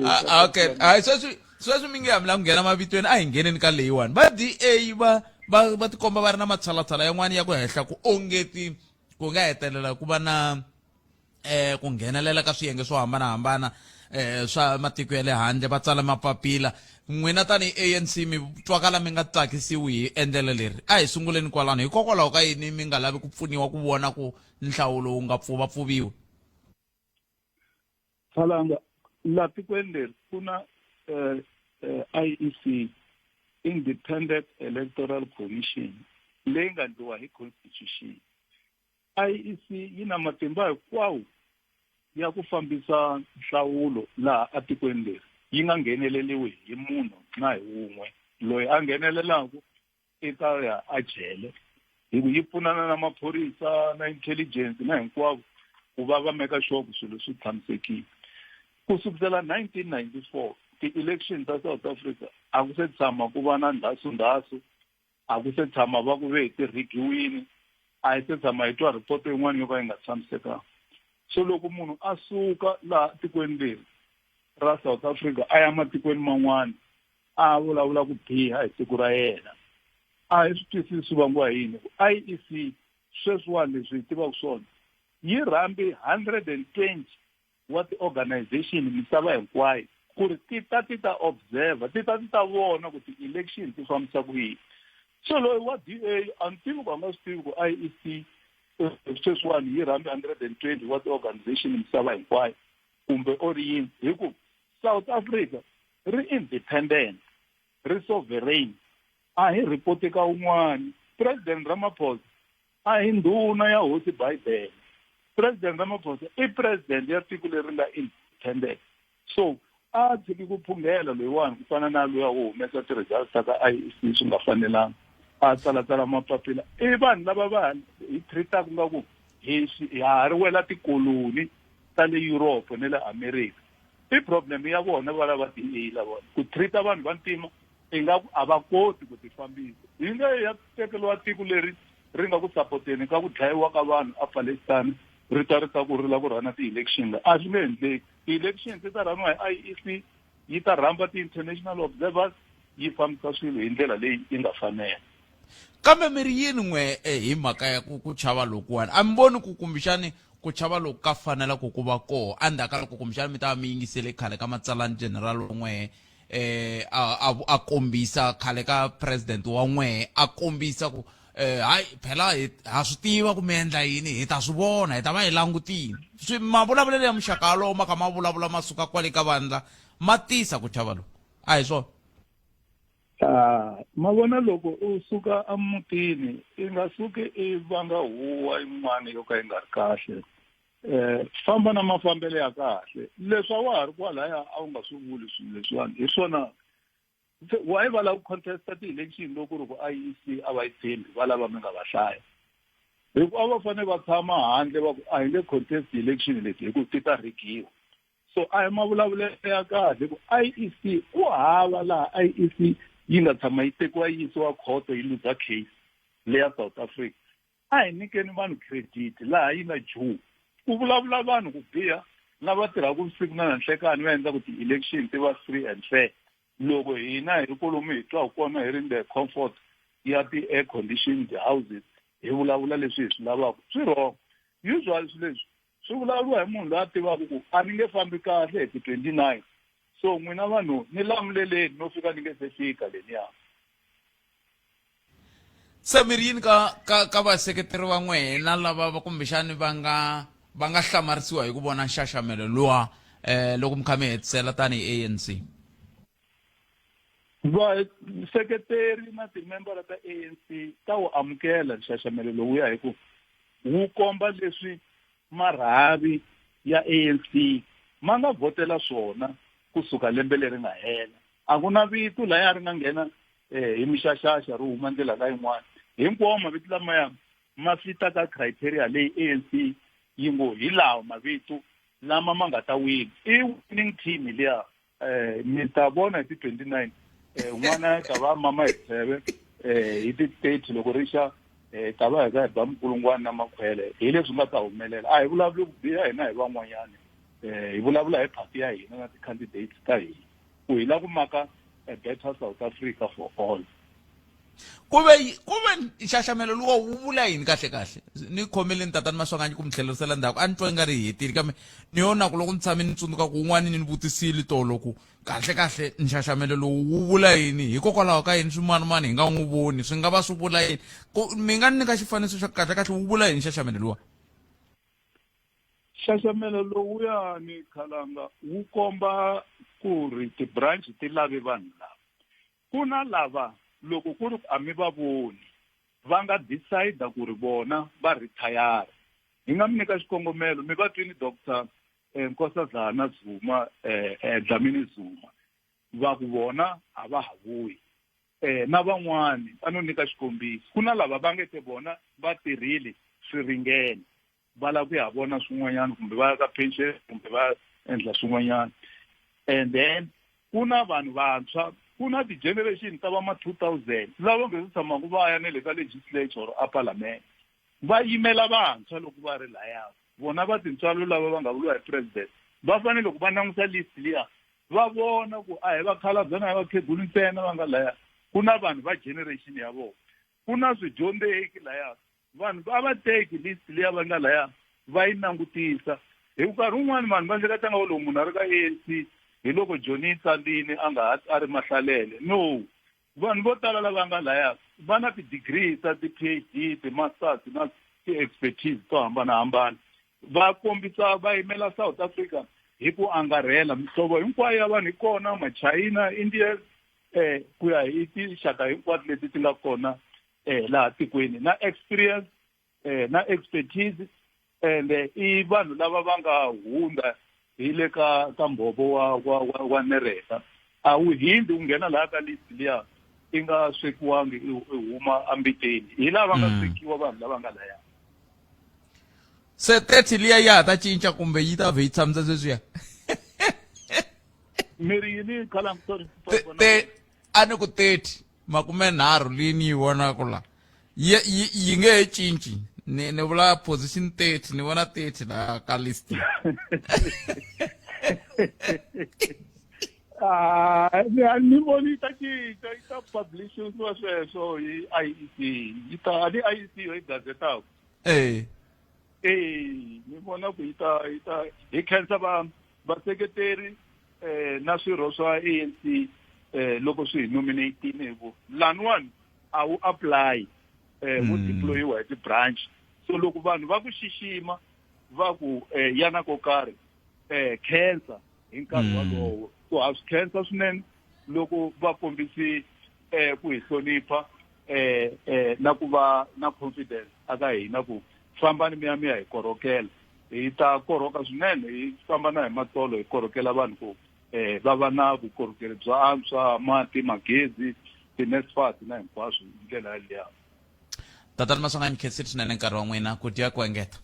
S1: ah, okay hayi sweswi sweswi mi nge hambi la ku nghena mavitweni a hi ngheneni ka leyiwani va da va va va tikomba va ri na matshalatshala yan'wana ya ku hehla ku ongeti ku nga hetelela ku va na eh ku nghenelela ka swiyenge swo hambanahambana eh swa matiko ya le handle va tsala mapapila n'wina tanihi ANC mi twakala mi nga tsakisiwi hi endlelo leri a hi sunguleni kwalano hikokwalaho ka yini mi nga lavi ku pfuniwa ku vona ku nhlawulo wu nga pfuvapfuviwi
S7: Khalanga la tikweni leri ku na eh, eh, IEC Independent Electoral Commission leyi nga ndliwa hi constitution IEC yi na matimba hinkwawo ya ku fambisa nhlawulo laha atikweni leri yi nga ngheneleliwi hi munhu na hi wun'we loyi a nghenelelaku i ta ya a jele hi ku yi pfunana na maphorisa na intelligence na hinkwavo ku va va meka sure ku swilo swi tshamisekile ku sukisela 1994 ti-election ta South Africa a ku se tshama ku va na ndhasundhasu a ku se tshama va ku ve hi tirhigiwini a hi se tshama hi twa report yin'wana yo ka yi nga tshamisekanga so loko munhu a suka laha tikweni leri ra South Africa a ya matikweni man'wana a vulavula ku biha hi tiko ra yena a hi swi twisisi swi vangiwa hi yini ku IEC sweswiwani leswi hi tivaka swona yi rhambi 120 wa ti-organization misava hinkwayo ku ri ti ta ti ta observer ti ta ti ta vona ku ti-election ti fambisa ku yini so loyi wa d a a ni tivi ku a nga swi tivi ku i e c eh, sweswiwani yi rhambi 120 wa ti-organization misava hinkwayo kumbe or yini hi ku south africa ri independent ri sovereign a hi report ka un'wana president ramaphosa a hi ndhuna ya hosi biden president ramaphosa i president ya tiko leri nga independent so a tshiki ku phunghela loyiwani ku fana na luya wo humesa ti-results ta ka i e c swi nga fanelanga a tsalatsala mapapila i vanhu lava va hi treataka nga ku hi ha ri wela tikoloni ta le Europe ne le America i problem ya vona va lava DA la vona ku treat-a vanhu vantima ingaku a va koti ku ti fambisa hi nge ya tekeriwa tiko leri ri nga ku sapoteni ka ku dlayiwa ka vanhu a Palestine ri ta ri ta ku ri la ku rhana ti-election la a swi nge endleki ti-election ti ta rhaniwa hi I_E_C yi ta rhamba ti-international observers yi fambisa swilo hi ndlela leyi yi nga fanela
S1: kambe mi ri yini n'we eh, hi mhaka ya ku ku chava lokuwani a mi voni ku kumbexani ku chava loku ka fanela ku ku va koho endzhaku ka loko kumbexani mi ta va mi yingisele khale ka matsalani general wa n'wehe eh a, a, a kombisa khale ka president wa n'wehe a kombisa ku eh hayi phela hi ha swi tiva ku mi endla yini hi ta swi vona hi ta va hi langutile swi mavulavulelo ya muxaka walowo ma kha ma vulavula ma suka kwale ka vandla ma tisa ku chava loku a hi swona
S7: Ah, ma vona loko u suka emutini i nga suki i vanga huwa yin'wana yo ka yi nga ri kahle eh famba na mafambelo ya kahle leswi a wa ha ri kwalaya a wu nga swi vuli swilo leswiwani hi swona se why va lava ku contesta ti-election loko ku ri ku I_E_C a va yi tshembi va lava mi nga va hlaya hi ku a va fanele va tshama handle va ku a hi nge contest election leti hi ku ti ta rigiwa
S2: So a hi mavulavulelo ya kahle ku IEC ku hava laha IEC yi nga tshama yi tekiwa yi yisiwa khoto yi luza case leya South Africa. A hi nyikeni vanhu credit laha yi nga due. Ku vulavula vanhu ku biha lava tirhaka vusiku na nanhlekani va endla ku ti-election ti va free and fair. Loko hina hi ri kolomu hi twa kona hi ri in the comfort ya ti-air conditioned houses hi vulavula leswi hi swi lavaka swi wrong. Usually swilo leswi swi vulavuriwa hi munhu loyi a tivaka ku a ni nge fambi kahle hi ti-29 so n'wina vanhu ni lamuleleni no fika ni nge se fika leniya.
S1: Se mi ri yini ka ka ka vaseketeri va n'wina lava va kumbexani va nga va nga hlamarisiwa hi ku vona nxaxamelo luwa eh loko mi kha mi hetisela tanihi ANC?
S2: Vaseketeri na timembara ta ANC ta wu amukela nxaxamelo lowuya hi ku wu komba leswi marhavi ya ANC ma nga vhotela swona kusuka lembe leri nga hela. A ku na vito laya ri nga nghena eh, hi mixaxaxa ri huma ndlela ka yin'wana. Hinkwawo mavito lamaya ma fita ka criteria leyi ANC yi ngo hi lawa mavito lama ma nga ta wina. I winning team liya. Eh, mi ta vona hi ti 29 eh, n'wana ta va mama hi tsheve eh, hi ti 30 loko ri xa eh, ta va hi ka hi ba minkulungwana na makhwele hi leswi nga ta humelela. A hi vulavuli ku biha hina hi van'wanyana, eh, hi vulavula hi party ya hina na ti-candidates ta hina ku hi lava ku maka a better South Africa for all.
S1: Ku ve ku ve nxaxamelo luwa wu vula yini kahle kahle? Ni khomeleni tatani Maswanganyi ku mi tlhelerisela ndzhaku, a ni twa ingari hi hetile kambe ni yo na ku loko ni tshame ni tsundzuka ku wun'wani ni ni vutisile tolo ku kahle kahle nxaxamelo lowu wu vula yini, hikokwalaho ka yini swimanimani hi nga n'wi voni, swi nga va swi vula yini? Ku mi nga ni nyika xifaniso xa kahle kahle wu vula yini nxaxamelo luwa?
S2: Nxaxamelo lowuyani Khalanga wu komba ku ri ti-branch ti lave vanhu lava. Ku na lava loko ku ri ku a mi va voni va nga decide ku ri vona va retire. Hi nga mi nyika xikongomelo, mi va twini Doctor Nkosazana Zuma, Dlamini Zuma va ku vona a va ha vuyi. Na van'wani a no nyika xikombiso, ku na lava va nge te vona va tirhile swi ringene. va lava ku ya vona swin'wanyana kumbe va ya ka pension kumbe va endla swin'wanyana. And then ku na vanhu vantshwa, ku na ti-generation ta va ma 2000 lava nga se tshamaka va ya na le ka legislature or a parliament, va yimela vantshwa loko va ri laya. Vona va tintswalo lava va nga vuriwa hi president va fanele loko va langusa list liya va vona ku a hi vakhalabya na hi vakhegulu ntsena va nga laya, ku na vanhu va generation ya vona, ku na swidyondzeki laya. Vanhu a va teki list liya va nga laya va yi langutisa. Hi ku nkarhi wun'wani vanhu va hleketa nga ku loko munhu a ri ka ANC hi loko Joni yi tsandzile a nga ha a ri mahlalele. No, vanhu vo tala lava nga laya va na ti-degree ta ti-P_H_D, ti-masters na ti-expertise to hambanahambana. Va kombisa va yimela South Africa hi ku angarhela mihlovo hinkwayo ya vanhu yi kona, Machayina, Indians, ku ya hi tinxaka hinkwato leti ti nga kona eh laha tikweni na experience eh na expertise and i vanhu lava va nga hundza hi le ka ka mbhovo wa wa wa, wa nereta a wu hindzi u nghena laha ka list liya i nga swekiwangi i huma ambiteni hi lava nga swekiwa vanhu lava nga laya.
S1: Se 30 liya ya ha ta cinca kumbe yi ta vhe yi tshamisa sweswiya?
S2: Mi ri yini Khalam? Sorry.
S1: Te a ni ku 30 makumenharhu leyi ni yi vonaka la yi yi yi nge he cinci. Ni ni vula position 30, ni vona 30 la ka list.
S2: Ah, ni a ni voni yi ta cinca, yi ta publishisiwa sweswo hi IEC. Yi ta a ni IEC yo yi gazetaka.
S1: Eh.
S2: Eh, ni vona ku yi ta yi ta hi khensa va vaseketeri eh na swirho swa ANC eh loko swi hi nominate-ini hi ku laniwani a wu apply eh wu deployiwa hi ti-branch. So loko vanhu va ku xixima va ku eh yana ko karhi eh khensa hi nkarhi walowo. So ha swi khensa swinene loko va kombisi eh ku hi hlonipha eh eh na ku va na confidence aka hina ku fambani mi ya mi ya hi korhokela. Hi ta korhoka swinene, hi famba na hi matsolo hi korhokela vanhu ku eh va va na vukorhokeri byo antswa, mati, magezi, ti-NSFAS na hinkwaswo hi ndlela yaliya.
S1: Tatana Maswanganyi, ni khensile swinene nkarhi wa n'wina ku dya ku engeta.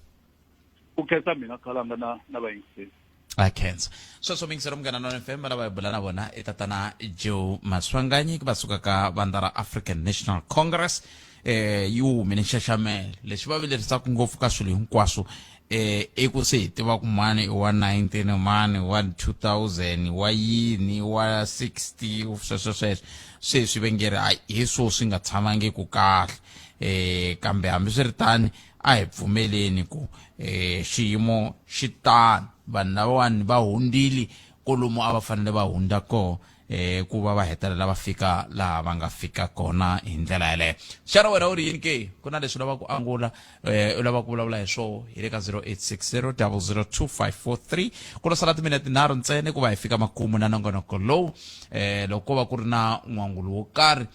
S2: Ku khensa mina Khalanga na na vayingiseri.
S1: A khensa. Sweswo mingisero Munghana Lonene FM lava hi bula na vona i tatana Joe Maswanganyi va suka ka vandla ra African National Congress. Eh yi humile nxaxamelo lexi va vilerisaka ngopfu ka swilo hinkwaswo eh i ku se hi tiva ku mani i wa 19 mani wa 2000 wa yini wa 60 sweswo sweswo sweswi va nge ri hayi hi swo swi nga tshamangiku kahle eh kambe hambiswiritano a hi pfumeleni ku eh xiyimo xi tano vanhu lavawani va hundzile kolomu a va fanele va hundza kona eh ku va va hetelela va fika laha va nga fika kona hi ndlela yaleyo xana wena u ri yini ke ku na leswi lava ku angula eh u lava ku vulavula hi swoho hi le ka 0860 002543 ku lo sala timinete tinharhu ntsena ku va hi fika makumu na nongonoko lowu eh loko ko va ku ri na n'wangulo wo karhi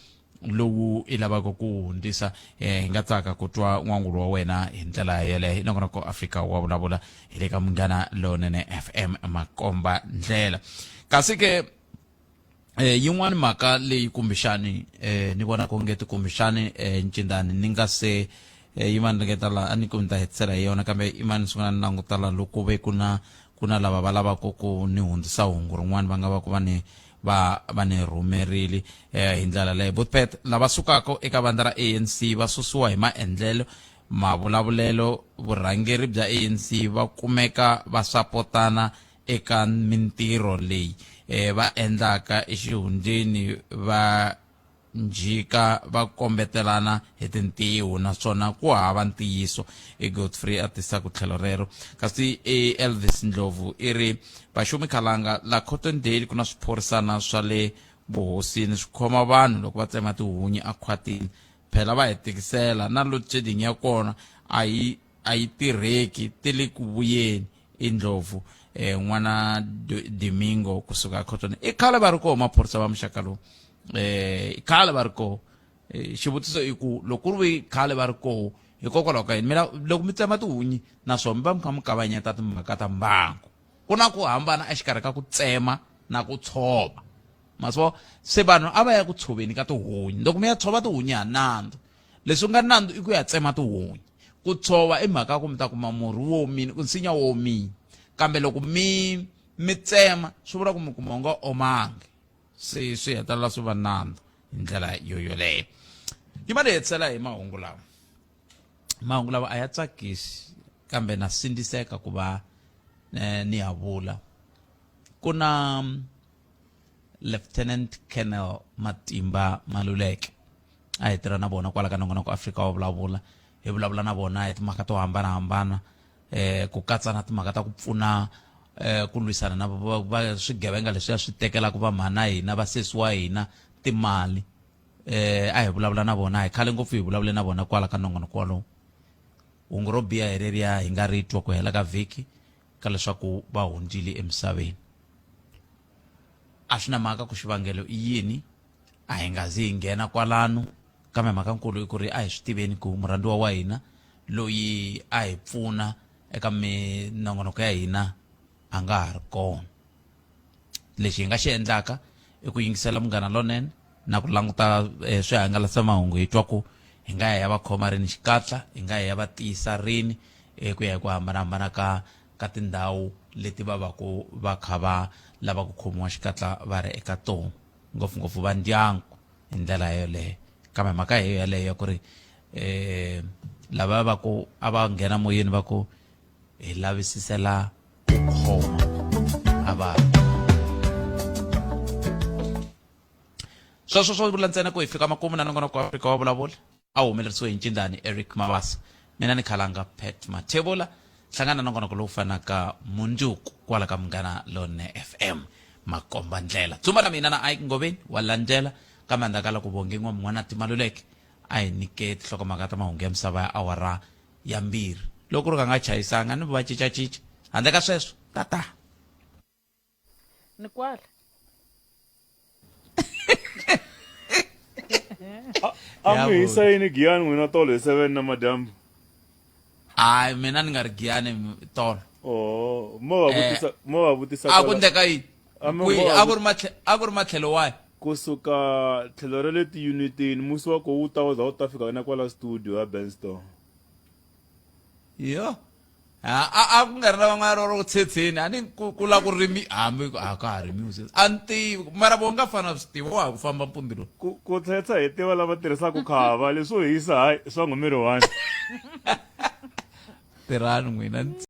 S1: lowu i lavaka ku hundzisa eh, hi nga tsaka ku twa n'wangulo wa wena hi ndlela yeleyo nongonoko Afrika wa vulavula hi le ka Munghana Lonene FM makomba ndlela kasi ke eh yin'wana mhaka leyi kumbexani eh ni vona ku nge kumbexani eh ncindani ni nga se eh, yi va ni ringeta la a ni ku ni ta hetisela hi yona kambe i mani sungula ni languta la loko ve ku na ku na lava va lavaka ku ni hundzisa hungu rin'wana va nga va ku va ni va va ni rhumerile eh, hi ndlela leyo Botpet lava sukaka eka vandla ra ANC va susiwa hi maendlelo mavulavulelo vurhangeri bya ANC va kumeka va sapotana eka mintirho leyi eh, va endlaka exihundleni va njhika va kombetelana hi tintiho naswona ku hava ntiyiso i Godfrey a tisaka tlhelo rero kasi i Elvis Ndlovu i ri Vaxumi Khalanga la Cottondale ku na swiphorisana swa le vuhosini swi khoma vanhu loko va tsema tihunyi akhwatini phela va hi tikisela na load shedding ya kona a yi a yi tirheki ti le ku vuyeni i Ndlovu eh n'wana Domingo kusuka Cotton i khale va ri koho maphorisa va muxaka lowu eh i khale va ri koho eh, xivutiso i ku loko ku ri khale va ri koho hikokwalaho ka yini mina loko mi tsema tihunyi naswona mi va mi kha mi kavanyeta timhaka ta mbangu ku na ku hambana exikarhi ka ku tsema na ku tshova maswo se vanhu a va ya ku tshoveni ka tihunyi loko mi ya tshova tihunyi ha nandzu leswi nga nandzu i ku ya tsema tihunyi ku tshova i mhaka ya ku mi ta kuma murhi wo omile nsinya wo omile kambe loko mi mi tsema swi vula ku mi kuma wu nga omangi se swi hetelela swi va nandzu hi ndlela yo yoleyo yi va ni hetisela hi mahungu lawa mahungu lawa a ya tsakisi kambe na sindziseka ku va eh, ni ya vula ku na mm, lieutenant colonel Matimba Maluleke a hi tirha na vona kwala ka nongonoko Afrika wa vulavula hi vulavula na vona hi timhaka to hambanahambana eh ku katsa na timhaka ta ku pfuna eh ku lwisana na va swigevenga leswiya swi tekelaka vamhana hina vasesi wa hina timali eh a hi vulavula na vona hi khale ngopfu hi vulavule na vona kwala ka nongonoko walowo hungu ro biha hi reriya hi nga ri twa ku hela ka vhiki ka leswaku va hundzile emisaveni a swi na mhaka ku xivangelo i yini a hi nga zi hi nghena kwalano kambe mhaka nkulu i ku ri a hi swi tiveni ku murhandziwa wa hina loyi a hi pfuna eka minongonoko ya hina a nga ha ri kona lexi hi nga xi endlaka i ku yingisela munghana lonene na ku languta eh, swihangalasamahungu hi twa ku hi nga ya ya va khoma rini xikatla hi nga ya ya va tiyisa rini eh, ku ya hi ku hambanahambana ka ka tindhawu leti va va ku va kha va lava ku khomiwa xikatla va ri eka tona ngopfungopfu va ndyangu hi ndlela yoleyo kambe mhaka hi yeleyo ya ku ri eh lava va ku a va nghena moyeni va ku hi lavisisela ku khoma a va sweswo swo vula ntsena ku hi fika makumu na nongonoko wa Afrika wa vulavula a wu humelerisiwe hi ncindani Eric Mabasa mina ni khalanga Pat Mathebula hlangana na nongonoko lowu fanaka mundzuku kwala ka Munghana Lonene FM makomba ndlela tsumba na mina na Ike Ngoveni wa landzela kambe endzhaku ka loko Bongi N'wamun'wana Timaluleke a hi nyike tinhlokomhaka ta mahungu ya misava ya awara ya mbirhi loko ri ka nga chayisanga ni va cincacinca handle ka sweswo tata
S10: ni kwala
S11: a mi hisa yini giyani n'wina tolo hi 7 namadyambu
S1: hayi mina ni nga ri giyani tolo
S11: oh mo va eh, vutisa mo va vutisa
S1: a ku ndleka yini kwihi a ku ri a ku ri matlhelo wahi
S11: kusuka tlhelo ra le tiyunitini musi wa ko wu ta wu za wu ta fika na kwala studio ya Benstone
S1: yo A a ku nga ri na van'wana ro tshetheni a ni ku ku la ku rimi hambi a ka ha rimiwi sweswi a ni tivi mara vo nga fana swi tiva wa ha ku famba mpundi lowu
S11: ku ku thetha hi tiva lava tirhisaka khava leswo hisa hayi swa ngumiri one
S1: tirhani n'wina.